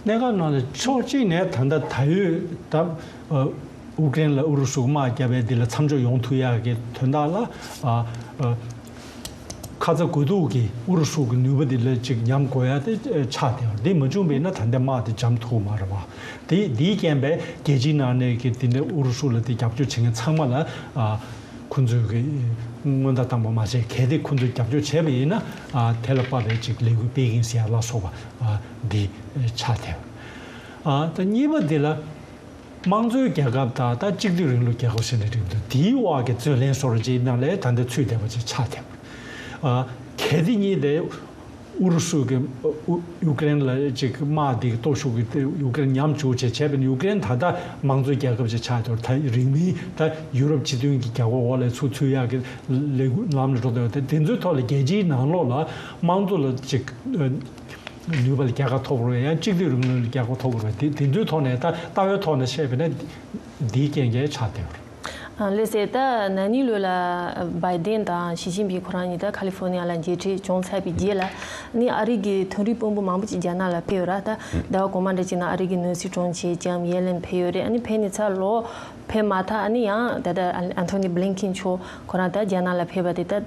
གནད་འགག་ནང་ལ་ཕྱོགས་གཅིག་ནས་ད་ལྟ་ད་ཡོད་ད། ཨུ་ཀྲེན་ལ་ཨུ་རུ་སུ་དམག་བརྒྱབ་པའི་འདི་ལ་མཚམས་འཇོག་ཡོང་ཐུབ་ཡག་གི་དོན་དག་ལ་ཨ་ཨ་ཁ་ཚ་དགོས་གཏུགས་ཀྱི་ཨུ་རུ་སུ་གི་ནུས་པ་འདི་ལ་ཅིག་ཉམས་དགོས་ཡ་དེ་ཆགས་བསྡད་པ་འདི་མ་བྱུང་བས་ན་ད་ལྟ་དམག་དེ་འཇམ་ཐུབ་མ་རེད་པ། དེ་འདིའི་རྐྱེན་པས་རྒྱལ་སྤྱིའི་ནང་ནས་ཀྱི་དེ་འདྲ་ཨུ་རུ་སུ་ལ་དེ་རྒྱབ་སྐྱོར་བྱེད་མཁན་ཚང་མ་ལ་ཨ་ཁོ་ཚོས་ཀྱི་སྔོན་བརྡ་བཏང་པ་མ་ཟད་གལ་ཏེ་ཁོ་ཚོས་རྒྱབ་སྐྱོར་བྱས་པ་ཡིན་ན་ཨ་དེ་ལ་དཔག་པའི་ཅིག་ལས་འགུལ་སྤེལ་གྱིན་ཟེར་ཡ་ལ་སོགས་པ་ཨ་འདི་ཆགས་བསྡད་པ། ཨ་ད་གཉིས་པ་འདི་ལ། དམངས་གཙོའི་རྒྱལ་ཁབ་དང་ད་གཅིག་སྡུད་རིང་ལུགས་རྒྱལ་ཁབ་ཟེར་ནས་འགྲིག་འདུག་དེའི་དབར་གྱི་རྩོད་ལེན་བཟོ་འདྲ་ཅིག་ནང་ལ་ད་ལྟ་ཚུད་བསྡད་པ་ཅིག་ཆགས་བསྡད་པ། ཨ་གལ་ཏེ་གཉིས་དེ་ཨུ་རུ་སུ་གི་ཨུ་ཡུ་ཀེ་རེན་ལ་ཅིག་དམག་དེ་གི་སྟོབས་ཤུགས་ཀྱི་ཡུ་ཀེ་རེན་ཉམས་བཅུག་བྱས་བྱས་པ་ཡིན་ན་ཡུ་ཀེ་རེན་ད་ལྟ་དམངས་གཙོའི་རྒྱལ་ཁབ་ཅིག་ཆགས་འདུག་ད་རིང་མིན་ད་ཡུ་རོབ་སྤྱི་མཐུན་གྱི་རྒྱལ་ཁབ་འོག་ལ་ཚུར་ཚུད་ཡག་གི་ལས་འགུལ་ལམ་ལ་འགྲོ་བསྡད་ཡོད། དེ་དེ་ཚོའི་ཐོག་ལ་རྒྱལ་སྤྱིའི་ནང་ལོགས་ལ་དམངས་གཙོ་ལ་ཅིག་ནུས་པ་ལ་རྒྱལ་ཁ་ཐོབ་རོགས་ཡང་གཅིག་སྡུད་རིང་ལུགས་ལ་རྒྱལ་ཁ་ཐོབ་རོགས་དེ་དེ་ཚོའི་ཐོག་ནས་ད་ལྟ་བའི་ཐོག་ནས་བཤད་པ་ན་འདིའི་རྐྱེན་གྱིས་ཆགས་བསྡད་པ་རེད། ལགས་སེ། ད་ན་ནིང་ལོ་ལ་བྷའི་ཌེན་དང་ཞི་ཅིན་ཕིང་ཁོ་རང་གཉིས་ད་ཁ་ལི་ཧྥོ་ནི་ཡ་ལ་མཇལ་འཕྲད་བྱུང་ཚར་བའི་རྗེས་ལ་ནི་ཨ་རི་གི་དོན་རིག་དཔོན་པོ་མང་པོ་ཅིག་རྒྱ་ནག་ལ་ཕེབས་ཡོད་ར། ད་ཟླ་བ་གོང་མ་འདྲ་ཅིག་ནང་ཨ་རི་གི་ནང་སྲིད་དྲུང་ཆེ་ལྕམ་ཡེ་ལེན་ཕེབས་ཡོད་རེད། ཨ་ནི་ཕེབས་ནས་ཚར་ལོ་ཕེབས་མ་ཐག་ཨ་ནི་ཡང་ད་ལྟ་ཨན་ཐོ་ནི་བྷི་ལིན་ཁིན་མཆོག་ཁོ་རང་ད་རྒྱ་ནག་ལ་ཕེབས་པ་དེ་ད།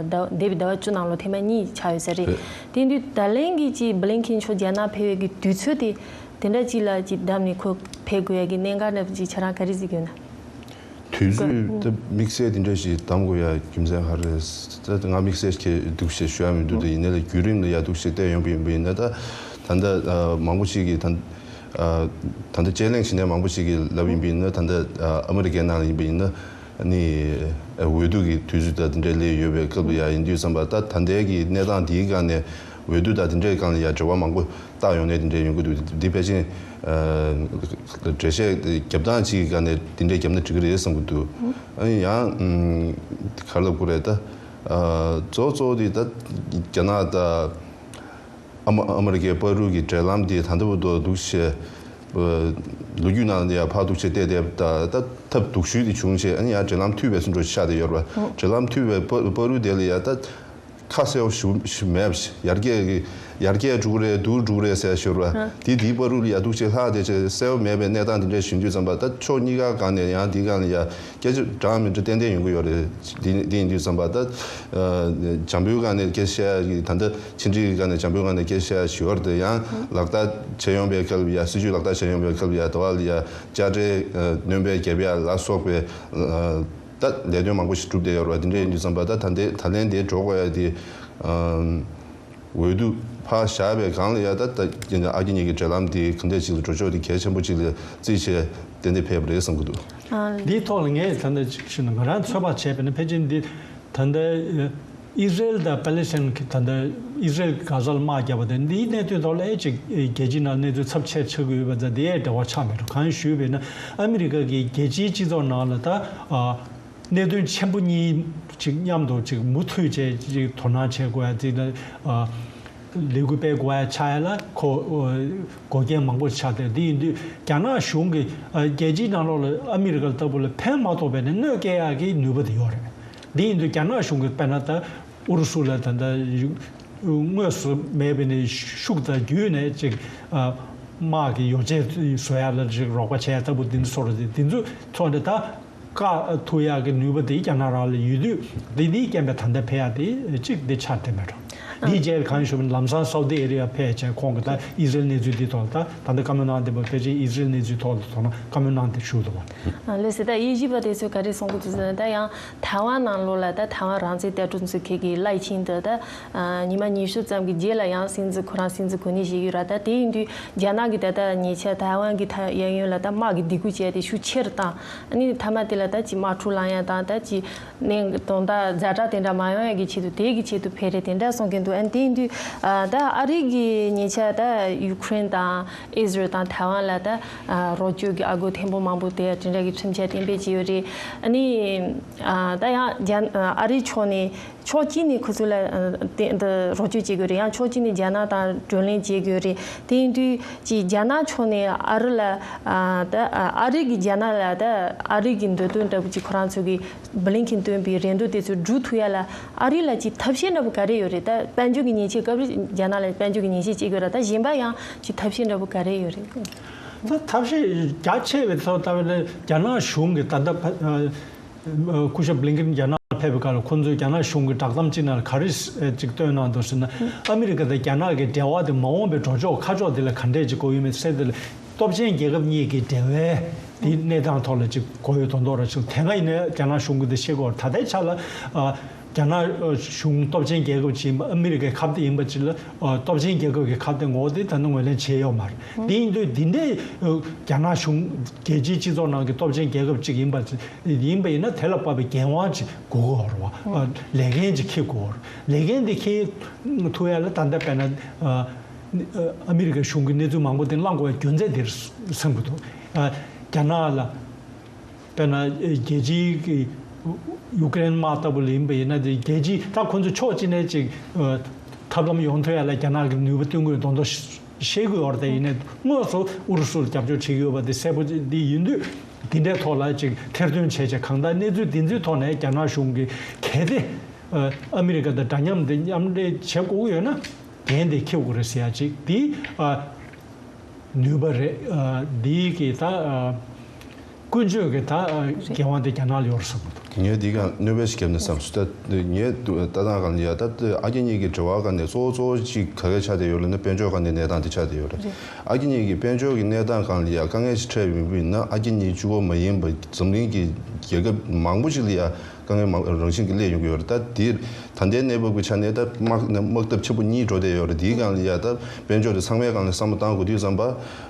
ཟླ་འདས་པའི་ཟླ་བ་བཅུ་ནང་ལོ་ཐེངས་མ་གཉིས་ཆགས་ཡོད་ས་རེད། རེད། དེ་དུས་ད་ལན་གྱི་ཅིག་བྷི་ལིན་ཁིན་མཆོག་རྒྱ་ནག་ཕེབས་ཡས་ཀྱི་དུས་ཚོད་དེ་དེ་འདྲ་ཅིག་ལ་ཅིག་བདམས་ནས་ཁོ་ཕེབས་དགོས་ཡ་གི་གནད་འགག་འདྲ་པོ་ཅིག་ཁྱེད་རང་ག་རེ་གཟིགས་ཡོད་ན། དུས་ཚོད་དེ་དམིགས་བསལ་དེ་འདྲ་ཞིག་བདམས་དགོས་ཡ་རྒྱུ་མཚན་ག་རེ་རེད། ད་ང་དམིགས་བསལ་གྱི་འདུག་ཞེས་ཞུ་ཡ་མི་འདུག་དེ་ཡིན་ནའི་ལ་བརྒྱུད་རིམ་ལ་ཡ་འདུག་ཞེས་བལྟས་ཡོང་གི་ཡིན་པ་ཡིན་ན། ད་ད་ལྟ་མང་པོ་ཞིག་གིས་ད་ད་ལྟ་དཔྱད་གླེང་བྱེད་མཁན་མང་པོ་ཞིག་གིས་ལབ་ཡིན་པ་ཡིན་ན། ད་ལྟ་ཨ་མི་རི་ཀའི་ནང་ལ་ཡིན་པ་ཡིན་ན། ནི་འོས་བསྡུ་གི་དུས་ཚོད་དང་དེ་འདྲའི་སླེབས་ཡོད་པའི་སྐབས་ལ་ཡ་ཡིན་དུས་ཙམ་པ། ད་ད་ལྟའི་གི་གནས་སྟངས་འདིའི་སྒང་ནས་འོས་བསྡུ་དང་དེ་འདྲའི་སྒང་ལ་ཡ་འབྲེལ་བ་མང་པོ་བཏགས་ཡོང་ནས་དེ་འདྲའི་ཡོང་གི་འདུག་འདི་ཕལ་ཆེར་འགྲེལ་བཤད་རྒྱབ་སྟངས་གཅིག་གི་སྒང་ནས་དེ་འདྲའི་བརྒྱབ་ན་འགྲིག་གི་རེད་བསམ་གྱི་འདུག་ཨ་ནི་ཡང་ག་རེ་ལབ་དགོས་རེད། ད་གཙོ་བོ་གཙོ་བོ་དེ་ད་རྒྱ་ནག་དང་། ཨ་མ་ཨ་མི་རི་ཀའི་བར་དུ་གི་འབྲེལ་ལམ་དེ་ད་ལྟ་བར་དུ་འདུག་བྱས། ལོ་རྒྱུས་ནང་ལ་ཡང་ཕར་འདུག་བྱས་བལྟས་བསྡད་པ་དང་། ད་ཐབས་སྡུག་ཤོས་དེ་བྱུང་བྱས། ཨ་ནི་ཡང་འབྲེལ་ལམ་མཐུད་པའི་ཚུལ་འགྲོ་ཆགས་བསྡད་ཡོད་རེད་པ། འབྲེལ་ལམ་མཐུད་པའི་བར་བར་དུ་དེ་ལ་ཡང་ད་ཁ་གསལ་པོ་ཞིག་ཞིག་མེད་པ་ཞིག་ཡར་རྒྱས་ཀྱི་ཡར་རྒྱས་འགྲོ་གི་རེད། སྡུག་འགྲོ་གི་རེད་ཟེར་ཞོར་བ། དེ་དེའི་བར་དུ་ལ་ཡང་འདུག་བྱས་ལྷག་བསྡད་བྱས་གསལ་པོ་མེད་པའི་གནས་སྟངས་དེ་འདྲ་བྱུང་དུས་ཙམ་པ། ད་ཕྱོགས་གཉིས་ཀ་སྒང་ནས་ཡང་དེའི་སྒང་ལ་ཡང་སྐད་ཆ་འདྲ་མི་འདྲ་ཏན་ཏན་ཡོང་གི་ཡོད་རེད། དེ་དེ་ཡིན་དུས་ཙམ་པ། ད་འཇམ་པོའི་སྒང་ནས་སྐད་ཆ་བཤད་ཡ་གི་ད་ལྟ་ཕྱི་འབྲེལ་གྱི་སྒང་ནས་འཇམ་པོའི་སྒང་ནས་སྐད་ཆ་བཤད་ཡ་ཞིག་ཡོད་རེད། དེ་ཡང་ལག་བསྟར་བྱས་ཡོང་པའི་སྐབས་ལ་ཡ། སྲིད་ཇུས་ལག་བསྟར་བྱས་ཡོང་པའི་སྐབས་ལ་ཡ། དེ་བ་ལ་ཡ་དཔྱ་ཁྲལ་སྣོན་པ་བརྒྱབ་ཡ་ལ་སོགས་པའི་ད་ལས་དོན་མང་པོ་ཞིག་གྲུབ་བསྡད་ཡོད་རེད་པ། དེ་འདྲ་ཡིན་དུས་ཙམ་པ། ད་ད་ལྟའི་ད་ལན་དེ་འགྲོ་དགོས་ཡ་དེ། འོས་བསྡུ་ཕར་བཞག་པའི་སྒང་ལ་ཡ། ད་ད་ཨ་རྒྱ་གཉིས་ཀྱི་འབྲེལ་ལམ་དེ་ག་འདྲ་ཅིག་ལ་འགྲོ་ཕྱོགས་དེ་གལ་ཆེན་པོ་ཅིག་ལ་བརྩིས་བྱས་ཏན་ཏན་ཕེབས་པ་རེད་བསམ་གྱི་འདུག་འདིའི་ཐོག་ལ་ངས་ད་ལྟ་ཅིག་ཞུས་ན། ང་རང་ཚོད་དཔག་བྱས་པ་ཡིན་ན་ཕལ་ཆེར་འདི་ད་ལྟ་ཨི་རལ་དང་པ་ལེ་སི་ཐན་གྱི་ད་ལྟ་ཨི་རལ་གྱིས་གྷ་ཟ་ལ་དམག་བརྒྱབ་པ་དེ། འདིའི་གནད་དོན་ཐོག་ལ་ཨེ་ཅིག་རྒྱལ་སྤྱིའི་ནང་གནས་ཚུལ་ཚབས་ཆེར་ཆགས་ཀྱི་ཡོད་པ་ཙང་དེའི་འབྲེལ་བ་ཆགས་མེད་འགྲོ། གང་ཞུས་པ་ཡིན་ན་ཨ་མི་རི་ཀ་གི་རྒྱལ་སྤྱིའི་སྤྱི་ཚོགས་ནང་ལ་ད་ཨ་གནད་དོན་ཆེན་པོ་གཉིས་ཅིག་མཉམ་དུ་ཅིག་མུ་མཐུད་བྱས་ཅིག་དོ་སྣང་བྱེད་དགོས་ཡ་ཅིག་ལ། ཨ་ ལས་འགུལ་སྤེལ་དགོས་ཡ་ཆགས་ཡ་ལ་ཁོ་འགོག་རྐྱེན་མང་པོ་ཆགས་བསྡད། དེ་ཡིན་དུས་རྒྱ་ནག་གཞུང་གིས་ཨ་རྒྱལ་སྤྱིའི་ནང་ལོགས་ལ་ཨ་མི་རི་ཀ་ལྟ་བུ་ལ་ཕན་མ་ཐོགས་པའི་ནས་གནོད་སྐྱེལ་ཡག་གི་ནུས་པ་དེ་ཡོད་རེད། དེ་ཡིན་དུས་རྒྱ་ནག་གཞུང་གིས་དཔེར་ན་ད་ཨུ་རུ་སུ་ལ་ད་ལྟ་དངོས་སུ་མེད་པའི་ནས་ཤུགས་དང་བརྒྱུད་ནས་ཅིག་ཨ་དམག་གི་ཡོ་བྱད་བཟོ་ཡག་ལ་ཅིག་རོགས་པ་བྱས་ཡག་ལྟ་བུ་འདི་ཚོ་རེད། དེ་ཚོ་ཐོག་ནས་ད། བཀག་ཐུབ་ཡག་གི་ནུས་པ་དེ་རྒྱ་ནག་རང་ལ་ཡོད་དུས། འདི་འདིའི་རྐྱེན་པས་ད་ལྟ་ཕན་ཡག་དེ་གཅིག་འདི་ཆགས་བསྡད་མེད་འགྲོ། འདིའི་རྗེས་གང་ཞུ་བ་ལམ་སང་སའུ་དི་ཨེ་རི་ཡ་ཕེབས་བྱས་ཁོང་གིས་ད་ཨི་ཟི་རེལ་གནས་ཚུལ་འདི་ཐོག་ལ་ད་ད་ལྟ་བཀའ་མོལ་གནང་བསྡད་པ་ཕལ་ཆེར་ཨི་ཟི་རེལ་གནས་ཚུལ་ཐོག་ལ་དོ་སྣང་བཀའ་མོལ་གནང་བསྡད་ཞུ་འདུག་བ། ལགས་སོ། ད་དབྱེ་ཞིབ་པ་དེ་ཚོས་ག་རེ་གསུང་གི་འདུག་ཟེར་ན། ད་ཡང་ཐའེ་ཝན་ནང་ལོགས་ལ་ད་ཐའེ་ཝན་རང་བཙན་ལྟ་གྲུབ་འཛུགས་མཁན་གྱི་ལའེ་ཆིང་དེ་ད་ཉི་མ་ཉི་ཤུ་ཙམ་གྱི་རྗེས་ལ་ཡང་སྲིད་འཛིན་ཁོ་རང་སྲིད་འཛིན་གོ་གནས་བཞེས་ཡོད་ར། ད་དེ་ཡིན་དུས་རྒྱ་ནག་གི་ད་ལྟ་ཉེ་ཆར་ཐའེ་ཝན་གྱི་ཐ་གཡས་གཡོན་ལ་ད་དམག་གི་སྡིགས་སྐུལ་བྱས་ཏེ་ཤུགས་ཆེ་རུ་བཏང་། ཨ་ནི་མཐའ་མ་དེ་ལ་ད་ཅིག་དམག་འཁྲུག་ལངས་ཡ་དང་ད་ཅིག་ནས་དོན་དག་ཛ་དྲག་དེ་འདྲ་མ་ཡོང་ཡ་གི་ཆེད་དུ་དེ་གི་ཆེད་དུ་ཕེབས་རེད་དེ་འདྲ་གསུང་གིན་འདུག་ཨ་ནི་དེ་ཡིན་དུས་ད་ཨ་རི་གི་ཉེ་ཆར་ད་ཡུ་ཀེ་རེན་དང་ཨི་ཟི་རེལ་དང་ཐའེ་ཝན་ལ་ད་རོགས་སྐྱོར་གྱི་ཨ་སྒོར་ཐེར་འབུམ་མང་པོ་དེ་དེ་འདྲ་གི་ཁྲིམས་འཆར་གཏན་འབེབས་བྱས་ཡོད་རེད། ཨ་ནི་ད་ཡང་རྒྱ་ཨ་རི་ཕྱོགས་ནས། ཕྱོགས་གཅིག་ནས་ཁོ་ཚོ་ལ་ཨ་དེ་འདི་རོགས་སྐྱོར་བྱེད་དགོས་རེད། ཡང་ཕྱོགས་གཅིག་ནས་རྒྱ་ནག་དང་བགྲོ་གླེང་བྱེད་དགོས་རེད། དེ་ཡིན་དུས་ཀྱི་རྒྱ་ནག་ཕྱོགས་ནས་ཨ་རི་ལ་ཨ་ད་ཨ་རི་གིས་རྒྱ་ནག་ལ་ད་ཨ་རི་གི་འདོད་དོན་འདྲ་པོ་ཅིག་ཁོ་རང་ཚོ་གི་བྷི་ལིན་ཁིན་བཏོན་པའི་རེ་འདུན་དེ་ཚོ་སྒྲུབ་ཐུབ་ཡ་ལ་ཨ་རི་ལ་ཅིག་ཐབས་ཤེས་འདྲ་པོ་ག་རེ་ཡོད་རེད། ད་དཔལ་འབྱོར་གྱི་ཉེས་ཆད་སྐབས་རེ་རྒྱ་ནག་ལ་དཔལ་འབྱོར་གྱི་ཉེས་ཆད་བཅད་དགོས་ར། ད་གཞན་པ་ཡང་ཅིག་ཐབས་ཤེས་འདྲ་པོ་ག་རེ་ཡོད་རེད། ད་ཐབས་ཤེས་རྒྱ་ཆེ་བའི་ཐོག་ལྟ་བ་ལ་རྒྱ་ནག་གཞུང་གིས་ད་ལྟ་ཕ་ཨ། སྐུ་ཞབས་བྷི་ལིན་ཀིན་རྒྱ་ནག་ལ་ཕེབས་པའི་སྐབས་ལ་ཁོང་ཚོས་རྒྱ་ནག་གཞུང་གི་བསྒྲགས་གཏམ་གཅིག་ནང་ལ་ག་རེ་ཅིག་བཏོན་གནང་འདུག་ཟེར་ན། ཨ་མི་རི་ཀ་དང་རྒྱ་ནག་གི་འབྲེལ་བ་དེ་མ་འོངས་པའི་འགྲོ་ཕྱོགས་ཁ་ཕྱོགས་དེ་ལ་ག་འདྲས་ཅིག་དགོས་ཡོད་མེད་ཟེར་དེ་ལ་སྟོབས་ཆེན་རྒྱལ་ཁབ་གཉིས་ཀྱི་འབྲེལ་བའི་དེའི་གནས་སྟངས་ཐོག་ལ་ཅིག་གོ་ཡོད་དོན་དག་ར་ཅིག་དེ་སྔ་ཡིན་ན་རྒྱ་ནག་གཞུང་གིས་དེ་ཤེས་དགོས། ད་ལྟའི་ཆ་ལ་ཨ་རྒྱ་ནག་གཞུང་སྟོབས་ཆེན་རྒྱལ་ཁབ་ཅིག་ཡིན་པ་ཨ་མི་རི་ཀའི་ཁ་གཏད་ཡིན་པ་ཅིག་ལ་ཨ་སྟོབས་ཆེན་རྒྱལ་ཁབ་ཀྱི་ཁ་གཏད་ངོ་བོ་དེ་ད་ནི་ངོས་ལེན་བྱས་ཡོད་མ་རེད། དེ་ཡིན་དུས་འདི་འདྲའི་ཨ་རྒྱ་ནག་གཞུང་རྒྱལ་སྤྱིའི་སྤྱི་ཚོགས་ནང་གི་སྟོབས་ཆེན་རྒྱལ་ཁབ་ཅིག་ཡིན་པ་ཅིག་ཡིན་པ་ཡིན་ན་དེ་ལ་དཔག་པའི་འགན་དབང་ཅིག་དགོས་ཀྱི་ཡོད་རེད་བ། ལས་འགན་ཅིག་འཁྱེར་དགོས་རེད། ལས་འགན་དེ་འཁྱེར་ཐུབ་ཡ་ལ་ད་ལྟ་དཔེར་ན་ཨ་ཨ་མི་རི་ཀའི་གཞུང་གི་གནས་ཚུལ་མང་པོ་དེ་བླང་དགོས་པའི་རྒྱུ་མཚན་དེ་རེད་བསམ་གྱི་འདུག་ཨ་རྒྱ་ནག་ལ་དཔེར་ན་རྒྱལ་སྤྱིའི་གི་ཡུ་ཀེ་རེན་དམག་ལྟ་བུ་ལ་ཡིན་པ་ཡིན་ན་དེ་རྒྱལ་སྤྱིའི་ད་ཁོང་ཚོ་ཕྱོགས་གཅིག་ནས་ཅིག་ཨ་ཐབས་ལམ་ཡོང་ཐུབ་ཡ་ལ་རྒྱ་ནག་གི་ནུས་པ་བཏོན་དགོས་དོན་དག་ཤེས་ཀྱི་ཡོད་རེད། དེ་ཡིན་ནའི་དངོས་སུ་ཨུ་རུ་སུར་རྒྱབ་སྐྱོར་བྱེད་ཀྱི་ཡོད་པ་དེ་གསལ་པོ་འདི་ཡིན་དུས་འདི་འདྲའི་ཐོག་ལ་ཅིག་ཐེར་འདོན་བྱས་བྱས་གང་ལྟར་གནས་ཚུལ་འདི་ཚོའི་ཐོག་ནས་རྒྱ་ནག་གཞུང་གིས་གལ་ཏེ་ཨ་མི་རི་ཀ་དང་འདྲ་མཉམ་དེ་མཉམ་འབྲེལ་བྱེད་དགོས་ཀྱི་ཡོད་ན་འགན་དེ་འཁྱེར་དགོས་རེད་ཟེར་ཡ་ཅིག་འདི་ཨ་ནུས་པ་རེད། ཨ་འདི་གི་ད་ཨ། ཀུན་སྤྱོད་ཀྱི་ད་འགན་དབང་དེ་རྒྱ་ནག་ལ་ཡོད་རེད་བསམ་གྱི་འདུག་ངས་འདི་ག་གནོད་པ་ཞིག་བརྒྱབ་ནས་བསམ་སོང་། ད་ངའི་ལྟ་སྟངས་སྒང་ལ་ཡ་ད་ཨ་རྒྱ་གཉིས་ཀྱི་འབྲེལ་བ་སྒང་ནས་གཙོ་བོ་གཙོ་བོ་ཅིག་ག་རེ་ཆགས་བསྡད་ཡོད་ལབ་ན་དཔལ་འབྱོར་སྒང་ནས་གནས་སྟངས་དེ་ཆགས་བསྡད་ཡོད་རེད། ཨ་རྒྱ་གཉིས་ཀྱི་དཔལ་འབྱོར་གྱི་གནས་སྟངས་སྒང་ལ་ཡ་དཀའ་ངལ་ཞིག་འཕྲད་ཡོང་གི་ཡིན་ན་ཨ་རྒྱ་གཉིས་གཅིག་པོ་མ་ཡིན་པ་འཛམ་གླིང་གི་རྒྱལ་ཁབ་མང་པོ་ཞིག་ལ་ཡ་དཀའ་ངལ་མང་རང་བཞིན་གྱིས་སླེབས་ཡོང་གི་ཡོད་རེད། ད་འདིར་ད་ལྟའི་གནས་བབ་ཀྱི་ཆ་ནས་ད་དམག་དམག་འཐབ་ཆེན་པོ་གཉིས་འགྲོ་བསྡད་ཡོད་རེད། དེའི་སྒང་ལ་ཡ་ད་དཔལ་འབྱོར་དེ་ཚང་མའི་སྒང་ལ་བསམ་བློ་བཏང་དགོས་དུས་ཙམ་པ།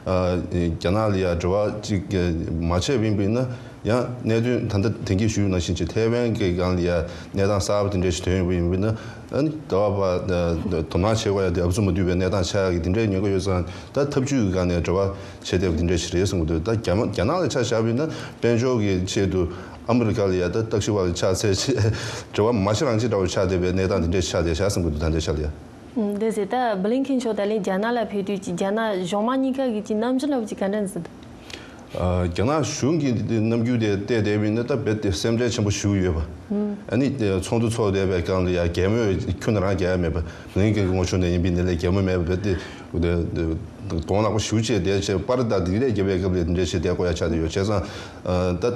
ཨ་རྒྱ་ནག་ལ་ཡ་འབྲེལ་བ་ཅིག་མ་བྱས་པ་ཡིན་པ་ཡིན་ན་ཡང་གནད་དོན་ད་ལྟ་དེང་གི་ཞུས་ནང་བཞིན་ཅིག་ཐའེ་ཝན་གྱི་སྒང་ལ་ཡ་གནས་སྟངས་གསར་པ་དེ་འདྲ་ཞིག་ཐོན་ཡོང་པ་ཡིན་པ་ཡིན་ན་ཨ་ནི་ད་བར་བར་དོ་སྣང་བྱེད་དགོས་ཡ་དེ་ཨབ་སུ་མ་བསྡུས་པའི་གནས་སྟངས་ཆགས་ཡ་གི་དེ་འདྲའི་ཉེན་ཁ་ཡོད་ཙང་ད་འཐབ་ཇུས་ཀྱི་སྒང་ནས་འབྲེལ་བ་བྱེད་བསྡད་པ་དེ་འདྲ་ཞིག་རེད་བསམ་གྱི་འདུག་ད་རྒྱ་མ་རྒྱ་ནག་ལ་ཆ་བཞག་པ་ཡིན་ན་དཔལ་འབྱོར་གྱི་ཆེད་དུ་ཨ་མི་རི་ཀ་ལ་ཡ་ད་ལྟ་ཞིབ་པ་ལ་ཆགས་ཚད་ཅིག་འབྲེལ་བ་མ་བྱེད་རང་བྱེད་འདྲ་བོ་ཆགས་བསྡད་པའི་གནས་སྟངས་དེ་འདྲ་ཞིག་ཆགས་བསྡད་བཞག་བསམ་གྱི་འདུག་ད་ལྟའི་ཆ་ལ་ཡ། ཨུམ། དེ་ཟེར་ད་བྷི་ལིན་ཁིན་མཆོག་ད་ལན་རྒྱ་ནག་ལ་ཕེབས་དུས་ཀྱི་རྒྱ་ནག་གཞུང་མང་གཉིས་ཀ་གི་ཀྱི་རྣམ་འགྱུར་འདྲ་བོ་ཅིག་ག་འདྲ་འཛིན་འདུག་ཨ། རྒྱ་ནག་གཞུང་གི་རྣམ་འགྱུར་དེ་བལྟས་བསྡད་པ་ཡིན་ན་ད་རྦད་དེ་སེམས་ཁྲལ་ཆེན་པོ་ཞེ་པོ་ཡོད་པ། ཨ་ནི་ཚོགས་འདུ་ཚོགས་བསྡད་པའི་སྒང་ལ་ཡ་གད་མོ་ཁྱོན་ནས་རང་རྒྱག་ཡ་མེད་པ། བྷི་ལིན་ཁིན་གྱི་ངོ་ཕྱོགས་ནས་ཡིན་པའི་ནི་ལས་གད་མོ་མེད་པ་རྦད་དེ་གདོང་ནག་པོ་ཞེ་པོ་བྱས་བསྡད་བྱས་པར་ད་དེ་འདྲས་བརྒྱབ་པའི་སྐབས་ལ་དེ་འདྲས་བྱས་བསྡད་དགོས་ཡ་ཆགས་བསྡད་ཡོད། བྱས་ཙང་ད་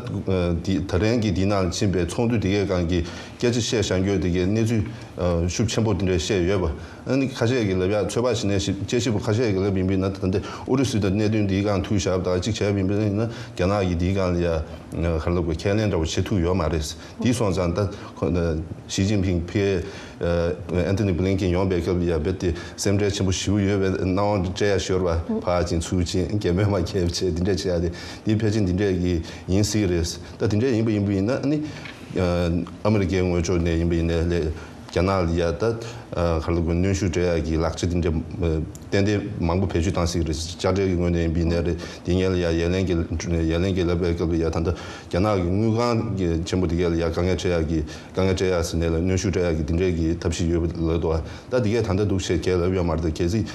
དེ་ད་རིང་གི་འདི་ནང་ཕྱིན་པའི་ཚོགས་འདུ་དེ་གའི་སྒང་གི་སྐད་ཆ་བཤད་བཞག་རྒྱུ་དེ་གའི་གནས་ཚུལ་ཤུགས་ཆེན་པོ་དེ་འདྲས་བཤད་ཡོད་པ། ཨ་ནི་ཁ་ཤས་ཀྱིས་ལབ་ཡག་ཚོད་དཔག་བྱས་ནས་ཞིབ་དཔྱད་ཞིབ་པ་ཁ་ཤས་ཀྱིས་ལབ་ཡིན་པས་ན་ད་ལྟ་ཨུ་རུ་སུ་དང་གནད་དོན་འདིའི་སྒང་ཐུག་བཞག་པ་དང་གཅིག་བྱས་པ་ཡིན་པས་ན་རྒྱ་ནག་གིས་འདིའི་སྒང་ལ་ཡ་ག་རེ་ལབ་དགོས་ཁས་ལེན་འདྲ་བོ་བྱེད་ཐུབ་ཡོད་མ་རེད། འདི་སོང་ཙང་ད་ཁོ་ཞི་ཅིན་ཕིང་ཕེ་ཨན་ཐོ་ནི་བྷི་ལིན་ཀིན་ཡོང་པའི་སྐབས་ལ་ཡ་རྦད་དེ་སེམས་ཁྲལ་ཆེན་པོ་ཞེ་པོ་ཡོད་པའི་སྣང་བ་སྤྲད་ཡ་ཤོར་བ་ཕར་ཕྱིན་ཚུར་ཕྱིན་གད་མོ་མ་ཁྱེར་བྱས་འདི་འདྲ་བྱེད་ཡ་དེ་འདི་ཕལ་ཆེར་འདི་འདྲ་གི་ཡིན་སྲིད་རེད། ད་འདི་འདྲ་ཡིན་པ་ཡིན་པ་ཡིན་ན་ཨ་ནི་ཨ་མི་རི་ཀའི་ངོས་ཕྱོགས་ནས་ཡིན་པ་ཡིན་ནའི་ལས། རྒྱ་ནག་ལ་ཡ་ད་ག་ལ་གོ་གནོན་ཤུགས་སྤྲད་ཡག་གི་ལག་ཆ་དེ་འདྲ་ཏན་ཏན་མང་པོ་བེད་སྤྱོད་བཏང་སྲིད་ཀྱི་རེད། དཔྱ་ཁྲལ་གྱི་ངོས་ནས་ཡིན་པའི་ནས་རེད། དེ་སྔོན་ལ་ཡ་ཡ་ལན་གྱི་ཡ་ལན་གྱི་ལབ་པའི་སྐབས་ལ་ཡ་ད་ལྟ་རྒྱ་ནག་གི་དངུལ་ཁང་གི་ཆེན་པོ་དེ་གས་ལ་ཡ་དཀའ་ངལ་འཕྲད་ཡག་གི་དཀའ་ངལ་འཕྲད་ཡག་ཟེར་ནས་ལ་གནོན་ཤུགས་སྤྲད་ཡག་གི་དེ་འདྲས་ཀྱི་ཐབས་ཤེས་ཡོད་པ་ལབ་འདུག་ད་དེ་གས་ད་ལྟ་འདུག་བྱས་གས་ལབ་ཡོད་མ་རེད། ད་གལ་སྲིད་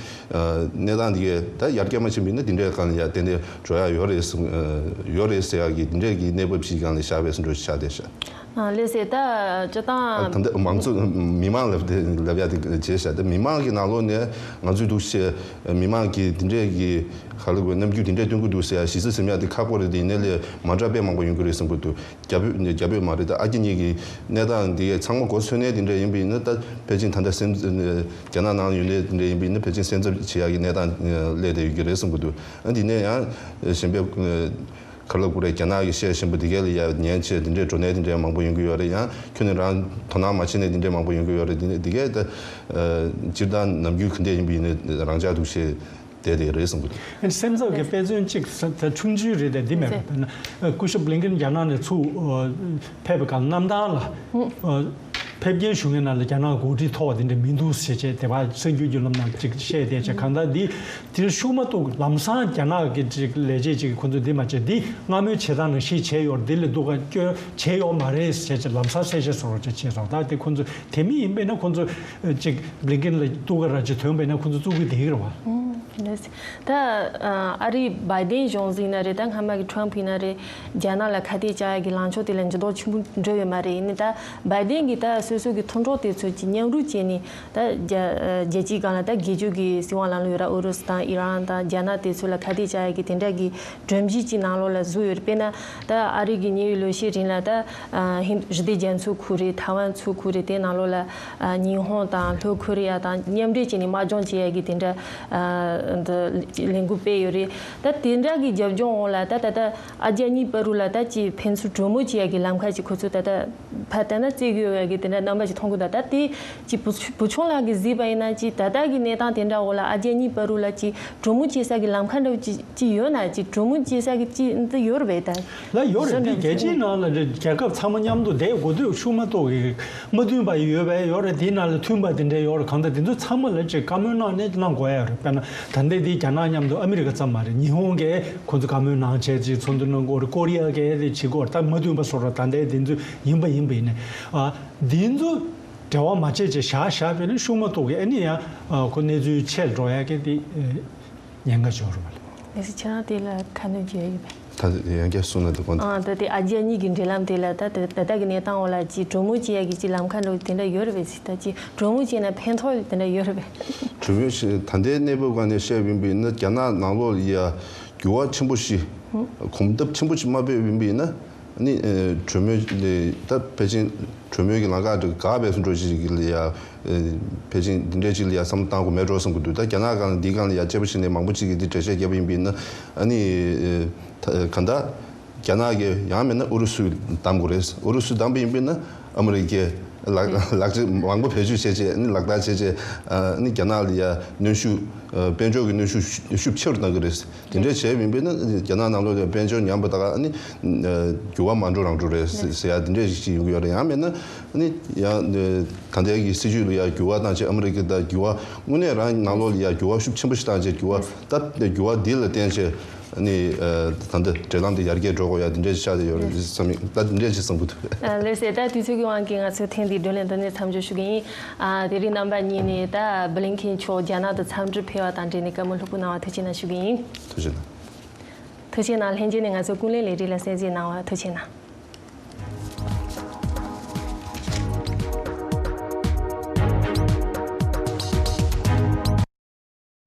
གནས་སྟངས་དེ་གས་ད་ཡར་རྒྱས་མ་ཕྱིན་པ་ཡིན་ན་དེ་འདྲས་སྒང་ལ་ཡ་ཏན་ཏན་འགྲོ་ཡག་ཡོད་རེད་ཟེར་ཡོད་རེད་ཟེར་ཡག་གི་དེ་འདྲས་ཀྱི་གནས་བབ་ཞིག་སྒང་ལ་བཞག་པའི་བཟོ་འདྲ་ཞིག་ཆགས་བསྡད་ཤག་ཨ་ལགས་སེ། ད་སྤྱིར་བཏང་ད་ལྟ་མང་གཙོ་མི་མང་ལབ་དེ་ལབ་ཡ་དེ་བྱས་ཤག་ད་མི་མང་གི་ནང་ལོགས་ནས་ང་ཚོའི་འདུག་བྱས་མི་མང་གི་དེ་འདྲས་ཀྱི་ག་ལ་གོ་རྣམ་འགྱུར་དེ་འདྲས་སྟོན་གྱི་འདུག་ཟེར་ཡ་ཞེ་ས་ཟེར་ཡ་དེ་ཁག་པོ་རེད། དེ་ཡིན་ནའི་ལས་མ་འདྲ་དཔེ་མང་པོ་ཡོང་གི་རེད་བསམ་གྱི་འདུག་རྒྱ་བོད་རྒྱ་བོད་མ་རེད། ད་ཨ་རྒྱ་གཉིས་ཀྱི་གནས་སྟངས་འདི་ཚང་མ་གོ་ཚོད་ནས་དེ་འདྲས་ཡིན་པ་ཡིན་ན་ད་ཕལ་ཆེར་ད་ལྟ་སེམས་རྒྱ་ནག་ནང་ཡོད་ནས་དེ་འདྲས་ཡིན་པ་ཡིན་ན་ཕལ་ཆེར་སེམས་འཚབ་བྱེད་ཡ་གི་གནས་སྟངས་སླེབས་བསྡད་ཡོད་ཀྱི་རེད་བསམ་གྱི་འདུག་ཨ་འདི་ནས་ཡང་གཞན་པའི་ག་ལ་གོ་རེད། རྒྱ་ནག་གི་བཤད་བཞིན་པ་འདི་གས་ལ་ཡ་ཉན་བྱས་འདི་འདྲའི་འགྲོ་གནས་འདི་འདྲའི་མང་པོ་ཡོང་གི་ཡོད་རེད། ཡང་ཁྱོད་ནི་རང་དོ་སྣང་མ་བྱེད་ནས་འདི་འདྲའི་མང་པོ་ཡོང་གི་ཡོད་རེད། འདི་ནི་འདི་གས་ད་སྤྱིར་བཏང་ནམ་རྒྱུན་ག་འདྲས་ཡིན་པ་ཡིན་ནའི་རང་འཇགས་འདུག་བྱས་བསྡད་དེ་རེད་བསམ་གི་འདུག་ཨ་ནི་སེམས་འཚབ་ཀྱི་དཔེ་མཚོན་གཅིག་ད་ཆུང་ཆུང་རེད་དེ་འདི་མེད་པ། དཔེར་ན་སྐུ་ཞབས་བླིན་ཀིན་རྒྱ་ནག་ནས་ཚུར་ཕེབས་པའི་སྐབས་གནམ་ཐང་ལ་ཕེབས་སྐྱེལ་ཞུ་མཁན་ནང་ལ་རྒྱ་ནག་འགོ་ཁྲིད་མཐོ་བ་དེ་འདྲ་མི་འདུག་ཟེར་བྱས་དེ་བ་གསར་འགྱུར་བརྒྱུད་ལམ་ནང་ཅིག་བཤད་བསྡད་བྱས། གང་ལྟར་འདི་དེར་ཤུགས་མ་གཏོགས་ལམ་སང་རྒྱ་ནག་གི་ཅིག་ལས་བྱེད་ཅིག་གིས་ཁོ་ཚོས་འདི་མ་བྱས། འདི་སྔ་མོའི་བྱེད་སྟངས་ནང་བཞིན་བྱས་ཡོད་རེད། འདི་ལས་སྡུག་ག་སྐྱོན་བྱས་ཡོད་མ་རེད་ཟེར་བྱས་ལམ་སང་གསལ་བཤད་བཟོ་རོགས་བྱས་བྱས་སོང་། ད་དེ་ཁོ་ཚོས་དེ་མི་ཡིན་པས་ན་ཁོ་ཚོས་ཅིག་བླིན་ཀིན་ལ་སྡུག་ག་ར་ཅིག་ཐོན་པས་ན་ཁོ་ཚོ་བཙུགས་ཀྱི་བསྡད་ཀྱི་རེད་བ། ལགས་སེ། ད་ཨ་རིའི་བའི་ཌེན་གཞུང་འཛིན་ན་རེད། ད་སྔ་མ་གི་ཊརམ་ཕ་ཡིན་ན་རེད། རྒྱ་ནག་ལ་ཁ་གཏད་བཅག་ཡ་གི་ལངས་ཕྱོགས་དེ་ལ་འགྱུར་ལྡོག་ཆེན་པོ་འགྲོ་ཡོད་མ་རེད། ཡིན་ནའི་ད་བའི་ཌེན་གྱིས་ད་སོ་སོ་གི་མཐུན་གྲོགས་དེ་ཚོ་གྱིས་མཉམ་རུབ་བྱས་ནས་ད་རྒྱ་རྒྱལ་སྤྱིའི་སྒང་ལ་ད་སྒེར་གཅོད་ཀྱི་སྲིད་དབང་ལམ་ལུགས་ཡོད་ར། ཨུ་རུ་སུ་དང་ཨི་རན་དང་རྒྱ་ནག་དེ་ཚོ་ལ་ཁ་གཏད་བཅག་ཡ་གི་དེ་འདྲ་གི་སྒྲོམ་གཞི་གཅིག་ནང་ལོགས་ལ་བཟོས་ཡོད་རེད། དཔེར་ན་ད་ཨ་རི་གི་ཉེ་བའི་ལོ་ཤས་རིང་ལ་ད་ཧིན་རི་དེ་རྒྱ་མཚོ་ཁུལ་རེད། ཐའེ་ཝན་མཚོ་ཁུལ་རེད། དེ་ནང་ལོགས་ལ་ཨ་ཉི་ཧོང་དང་ལྷོ་ཁོ་རི་ཡ་དང་མཉམ་འབྲེལ་བྱས་ནས་དམག་སྦྱོང་བྱེད་ཡ་གི་དེ་འདྲ་ཨ་འདི་ལས་འགུལ་སྤེལ་ཡོད་རེད། ད་དེ་འདྲ་གི་རྒྱབ་ལྗོངས་འོག་ལ་ད་ད་ལྟ་ཨ་རྒྱ་གཉིས་བར་རུ་ལ་ད་ཅིག་ཕན་ཚུན་གྲོས་མོལ་བྱེད་ཡ་གི་ལམ་ཁ་ཅིག་ཁོ་ཚོས་ད་ལྟ་ཕར་བལྟས་ན་བཙལ་གི་ཡོད་ཡ་གི་དེ་འདྲ་རྣམ་པ་ཅིག་མཐོང་གི་འདུག་ད་ལྟ་དེ་ཅིག་བུ་བུ་ཆུང་ལགས་ཀྱིས་གཟིགས་པ་ཡིན་ན་ཅིག་ད་ལྟ་གི་གནས་སྟངས་དེ་འདྲ་འོག་ལ་ཨ་རྒྱ་གཉིས་བར་རུ་ལ་ཅིག་གྲོས་མོལ་བྱེད་ས་གི་ལམ་ཁ་འདྲ་བོ་ཅིག་ཅིག་ཡོད་ན་ཅིག་གྲོས་མོལ་བྱེད་ས་གི་ཅིག་འདི་ཡོད་རེད་པས་ད། ལ་ཡོད་རེད། བཟོ་འདི་འདྲ་རྒྱལ་སྤྱིའི་ནང་ལ་རེད། རྒྱལ་ཁབ་ཚང་མ་མཉམ་དུ་བསྡད་དགོས་དུས་ཤུགས་མ་གཏོགས་ཀྱི་མ་མཐུན་པ་ཡོད་པས་ཡོད་རེད། དེའི་ནང་ལ་མཐུན་པ་དེ་འདྲ་ཡོད་རེད། གང་ལྟར་དེ་ཚོ་ཚང་མ་ལ་ཅིག་བཀའ་མོལ་གནང་ནས་གནང་དགོས་ཡ་རེད། དཔེར་ན་ད་ལྟའི་དེ་རྒྱ་ནག་མཉམ་དུ་ཨ་མི་རི་ཀ་ཙམ་མ་རེད། ཉི་ཧོང་གིས་ཁོ་ཚོ་བཀའ་མོལ་གནང་བྱས་ཅིག་ཚོགས་འདུ་གནང་དགོས་རེད། ཀོ་རི་ཡ་གིས་དེ་བྱེད་དགོས་རེད། ད་མ་མཐུན་པ་བཟོ་འདྲ་ད་ལྟའི་དེ་ཚོ་ཡིན་པ་ཡིན་པ་ཡིན་ནས་ཨ་དེ་ཚོ་འབྲེལ་བ་མ་བྱས་ཅིག་བཞག་བཞག་པས་ན་ཤུགས་མ་གཏོགས་ཀྱི་ཨ་ནི་ཡང་ཁོ་གནས་ཚུལ་ཆེར་འགྲོ་ཡ་གི་དེ། ཉེན་ཁ་ཤོར་བ་ལ། ལགས་སེ། ཁྱེད་རང་དེ་ལ་ཁ་སྣོན་བྱས་ཡོད་པས། ད་ཡང་བསྐྱར་གསུངས་ན་འདི་དགོངས་དག་ཨ་ད་དེ་ཨ་རྒྱ་གཉིས་ཀྱི་འབྲེལ་ལམ་དེ་ལ་ད་ད་ད་ལྟ་གི་གནས་སྟངས་འོག་ལ་ཅིག་གྲོས་མོལ་བྱེད་ཡ་གི་ཅིག་ལམ་ཁ་འདྲ་བོ་དེ་འདྲ་ཡོད་རེད་པས། ད་ཅིག་གྲོས་མོལ་བྱས་ན་ཕན་ཐོགས་དེ་འདྲ་ཡོད་རེད་པས། གྲོས་མོལ་ཞིག་ད་ལྟའི་གནས་བབ་སྒང་ནས་བཤད་ཡིན་པ་ཡིན་ན་རྒྱ་ནག་ནང་ལོགས་ལ་ཡ་འགྱུར་བ་ཆེན་པོ་ཞིག་གོམ་སྟབས་ཆེན་པོ་ཞིག་མ་སྤོས་ཡིན་པ་ཡིན་ན། ནི་གྲོས་མོལ་ལས་ད་ཕལ་ཆེར་གྲོས་མོལ་གྱི་ལམ་ཁ་འགག་པའི་བཟོ་འདྲ་ཞིག་ལ་ཡ་ཕལ་ཆེར་འདི་འདྲའི་ཅིག་ལ་ཡ་བསམ་བློ་བཏང་དགོས་མེད་འགྲོ་བསམ་གྱི་འདུག་ད་རྒྱ་ནག་སྒང་ལ་འདིའི་སྒང་ལ་ཡ་དཔྱད་པ་བྱས་ནས་མང་པོ་ཅིག་གིས་འདི་འགྲེལ་བཤད་བརྒྱབ་པ་ཡིན་པས་ན། ཨ་ནི་གང་ལྟར་རྒྱ་ནག་གིས་ཡང་མིན་ན་ཨུ་རུ་སུ་བདམས་དགོས་རེད། ཨུ་རུ་སུ་བདམས་པ་ཡིན་པས་ན་ཨ་མི་རི་ཀས་ལག་ལག་ཆ་མང་པོ་བེད་སྤྱོད་བྱས་བྱས་ནི་ལག་བསྟར་བྱས་བྱས་ནི་རྒྱ་ནག་ལ་ཡ་གནོན་ཤུགས་དཔལ་འབྱོར་གྱི་གནོན་ཤུགས་ཤུགས་ཆེ་རུ་གཏང་གི་རེད། དེ་འདྲ་བྱས་ཡིན་པས་ན་རྒྱ་ནག་ནང་ལོགས་ལ་དཔལ་འབྱོར་ཉམས་པ་དང་ཨ་ནི་འགྱུར་བ་མ་འགྲོ་རང་འགྲོ་རེད་ཟེར་ཟེར་ཡ་དེ་འདྲ་ཞིག་ཡོང་གི་ཡོད་རེད། ཡང་མིན་ན་ཨ་ནི་ཡང་ད་ལྟའི་གི་སྲིད་ཇུས་ལ་ཡ་འགྱུར་བ་བཏང་བྱས་ཨ་མི་རི་ཀ་དང་འགྱུར་བ་དངོས་གནས་རང་ནང་ལོགས་ལ་ཡ་འགྱུར་བ་ཤུགས་ཆེན་པོ་ཞིག་བཏང་བྱས་འགྱུར་བ་ད་འགྱུར་བ་འདི་ལ་བརྟེན་བྱས་ཨ་ནི་ད་ལྟ་འབྲེལ་ལམ་དེ་ཡར་རྒྱས་འགྲོ་དགོས་ཡ་དེ་འདྲ་ཞིག་ཆགས་བསྡད་ཡོད་རེད་བསམ་ཡིན། ད་དེ་འདྲ་ཞིག་བསམ་གི་འདུག་ལགས་སེ། ད་དུས་ཚོད་ཀྱི་དབང་གིས་ང་ཚོའི་ཐེངས་འདིའི་བགྲོ་གླེང་འདི་ནས་མཚམས་འཇོག་ཞུ་གི་ཡིན། ཨ་དེ་རིང་རྣམ་པ་གཉིས་ནས་ད་བྷི་ལིན་ཁེན་མཆོག་རྒྱ་ནག་ཏུ་འཚམས་འདྲིར་ཕེབས་པ་དང་འབྲེལ་ནས་བཀའ་མོལ་ལྷུག་པོ་གནང་བར་ཐུགས་རྗེ་གནང་ཞུ་གི་ཡིན། ཐུགས་རྗེ་གནང་། ཐུགས་རྗེ་གནང་། ལྷན་རྒྱས་ནས་ང་ཚོའི་ཀུན་གླེང་ལས་རིགས་ལ་གསན་གཟིགས་གནང་བར་ཐུགས་རྗེ་གནང་།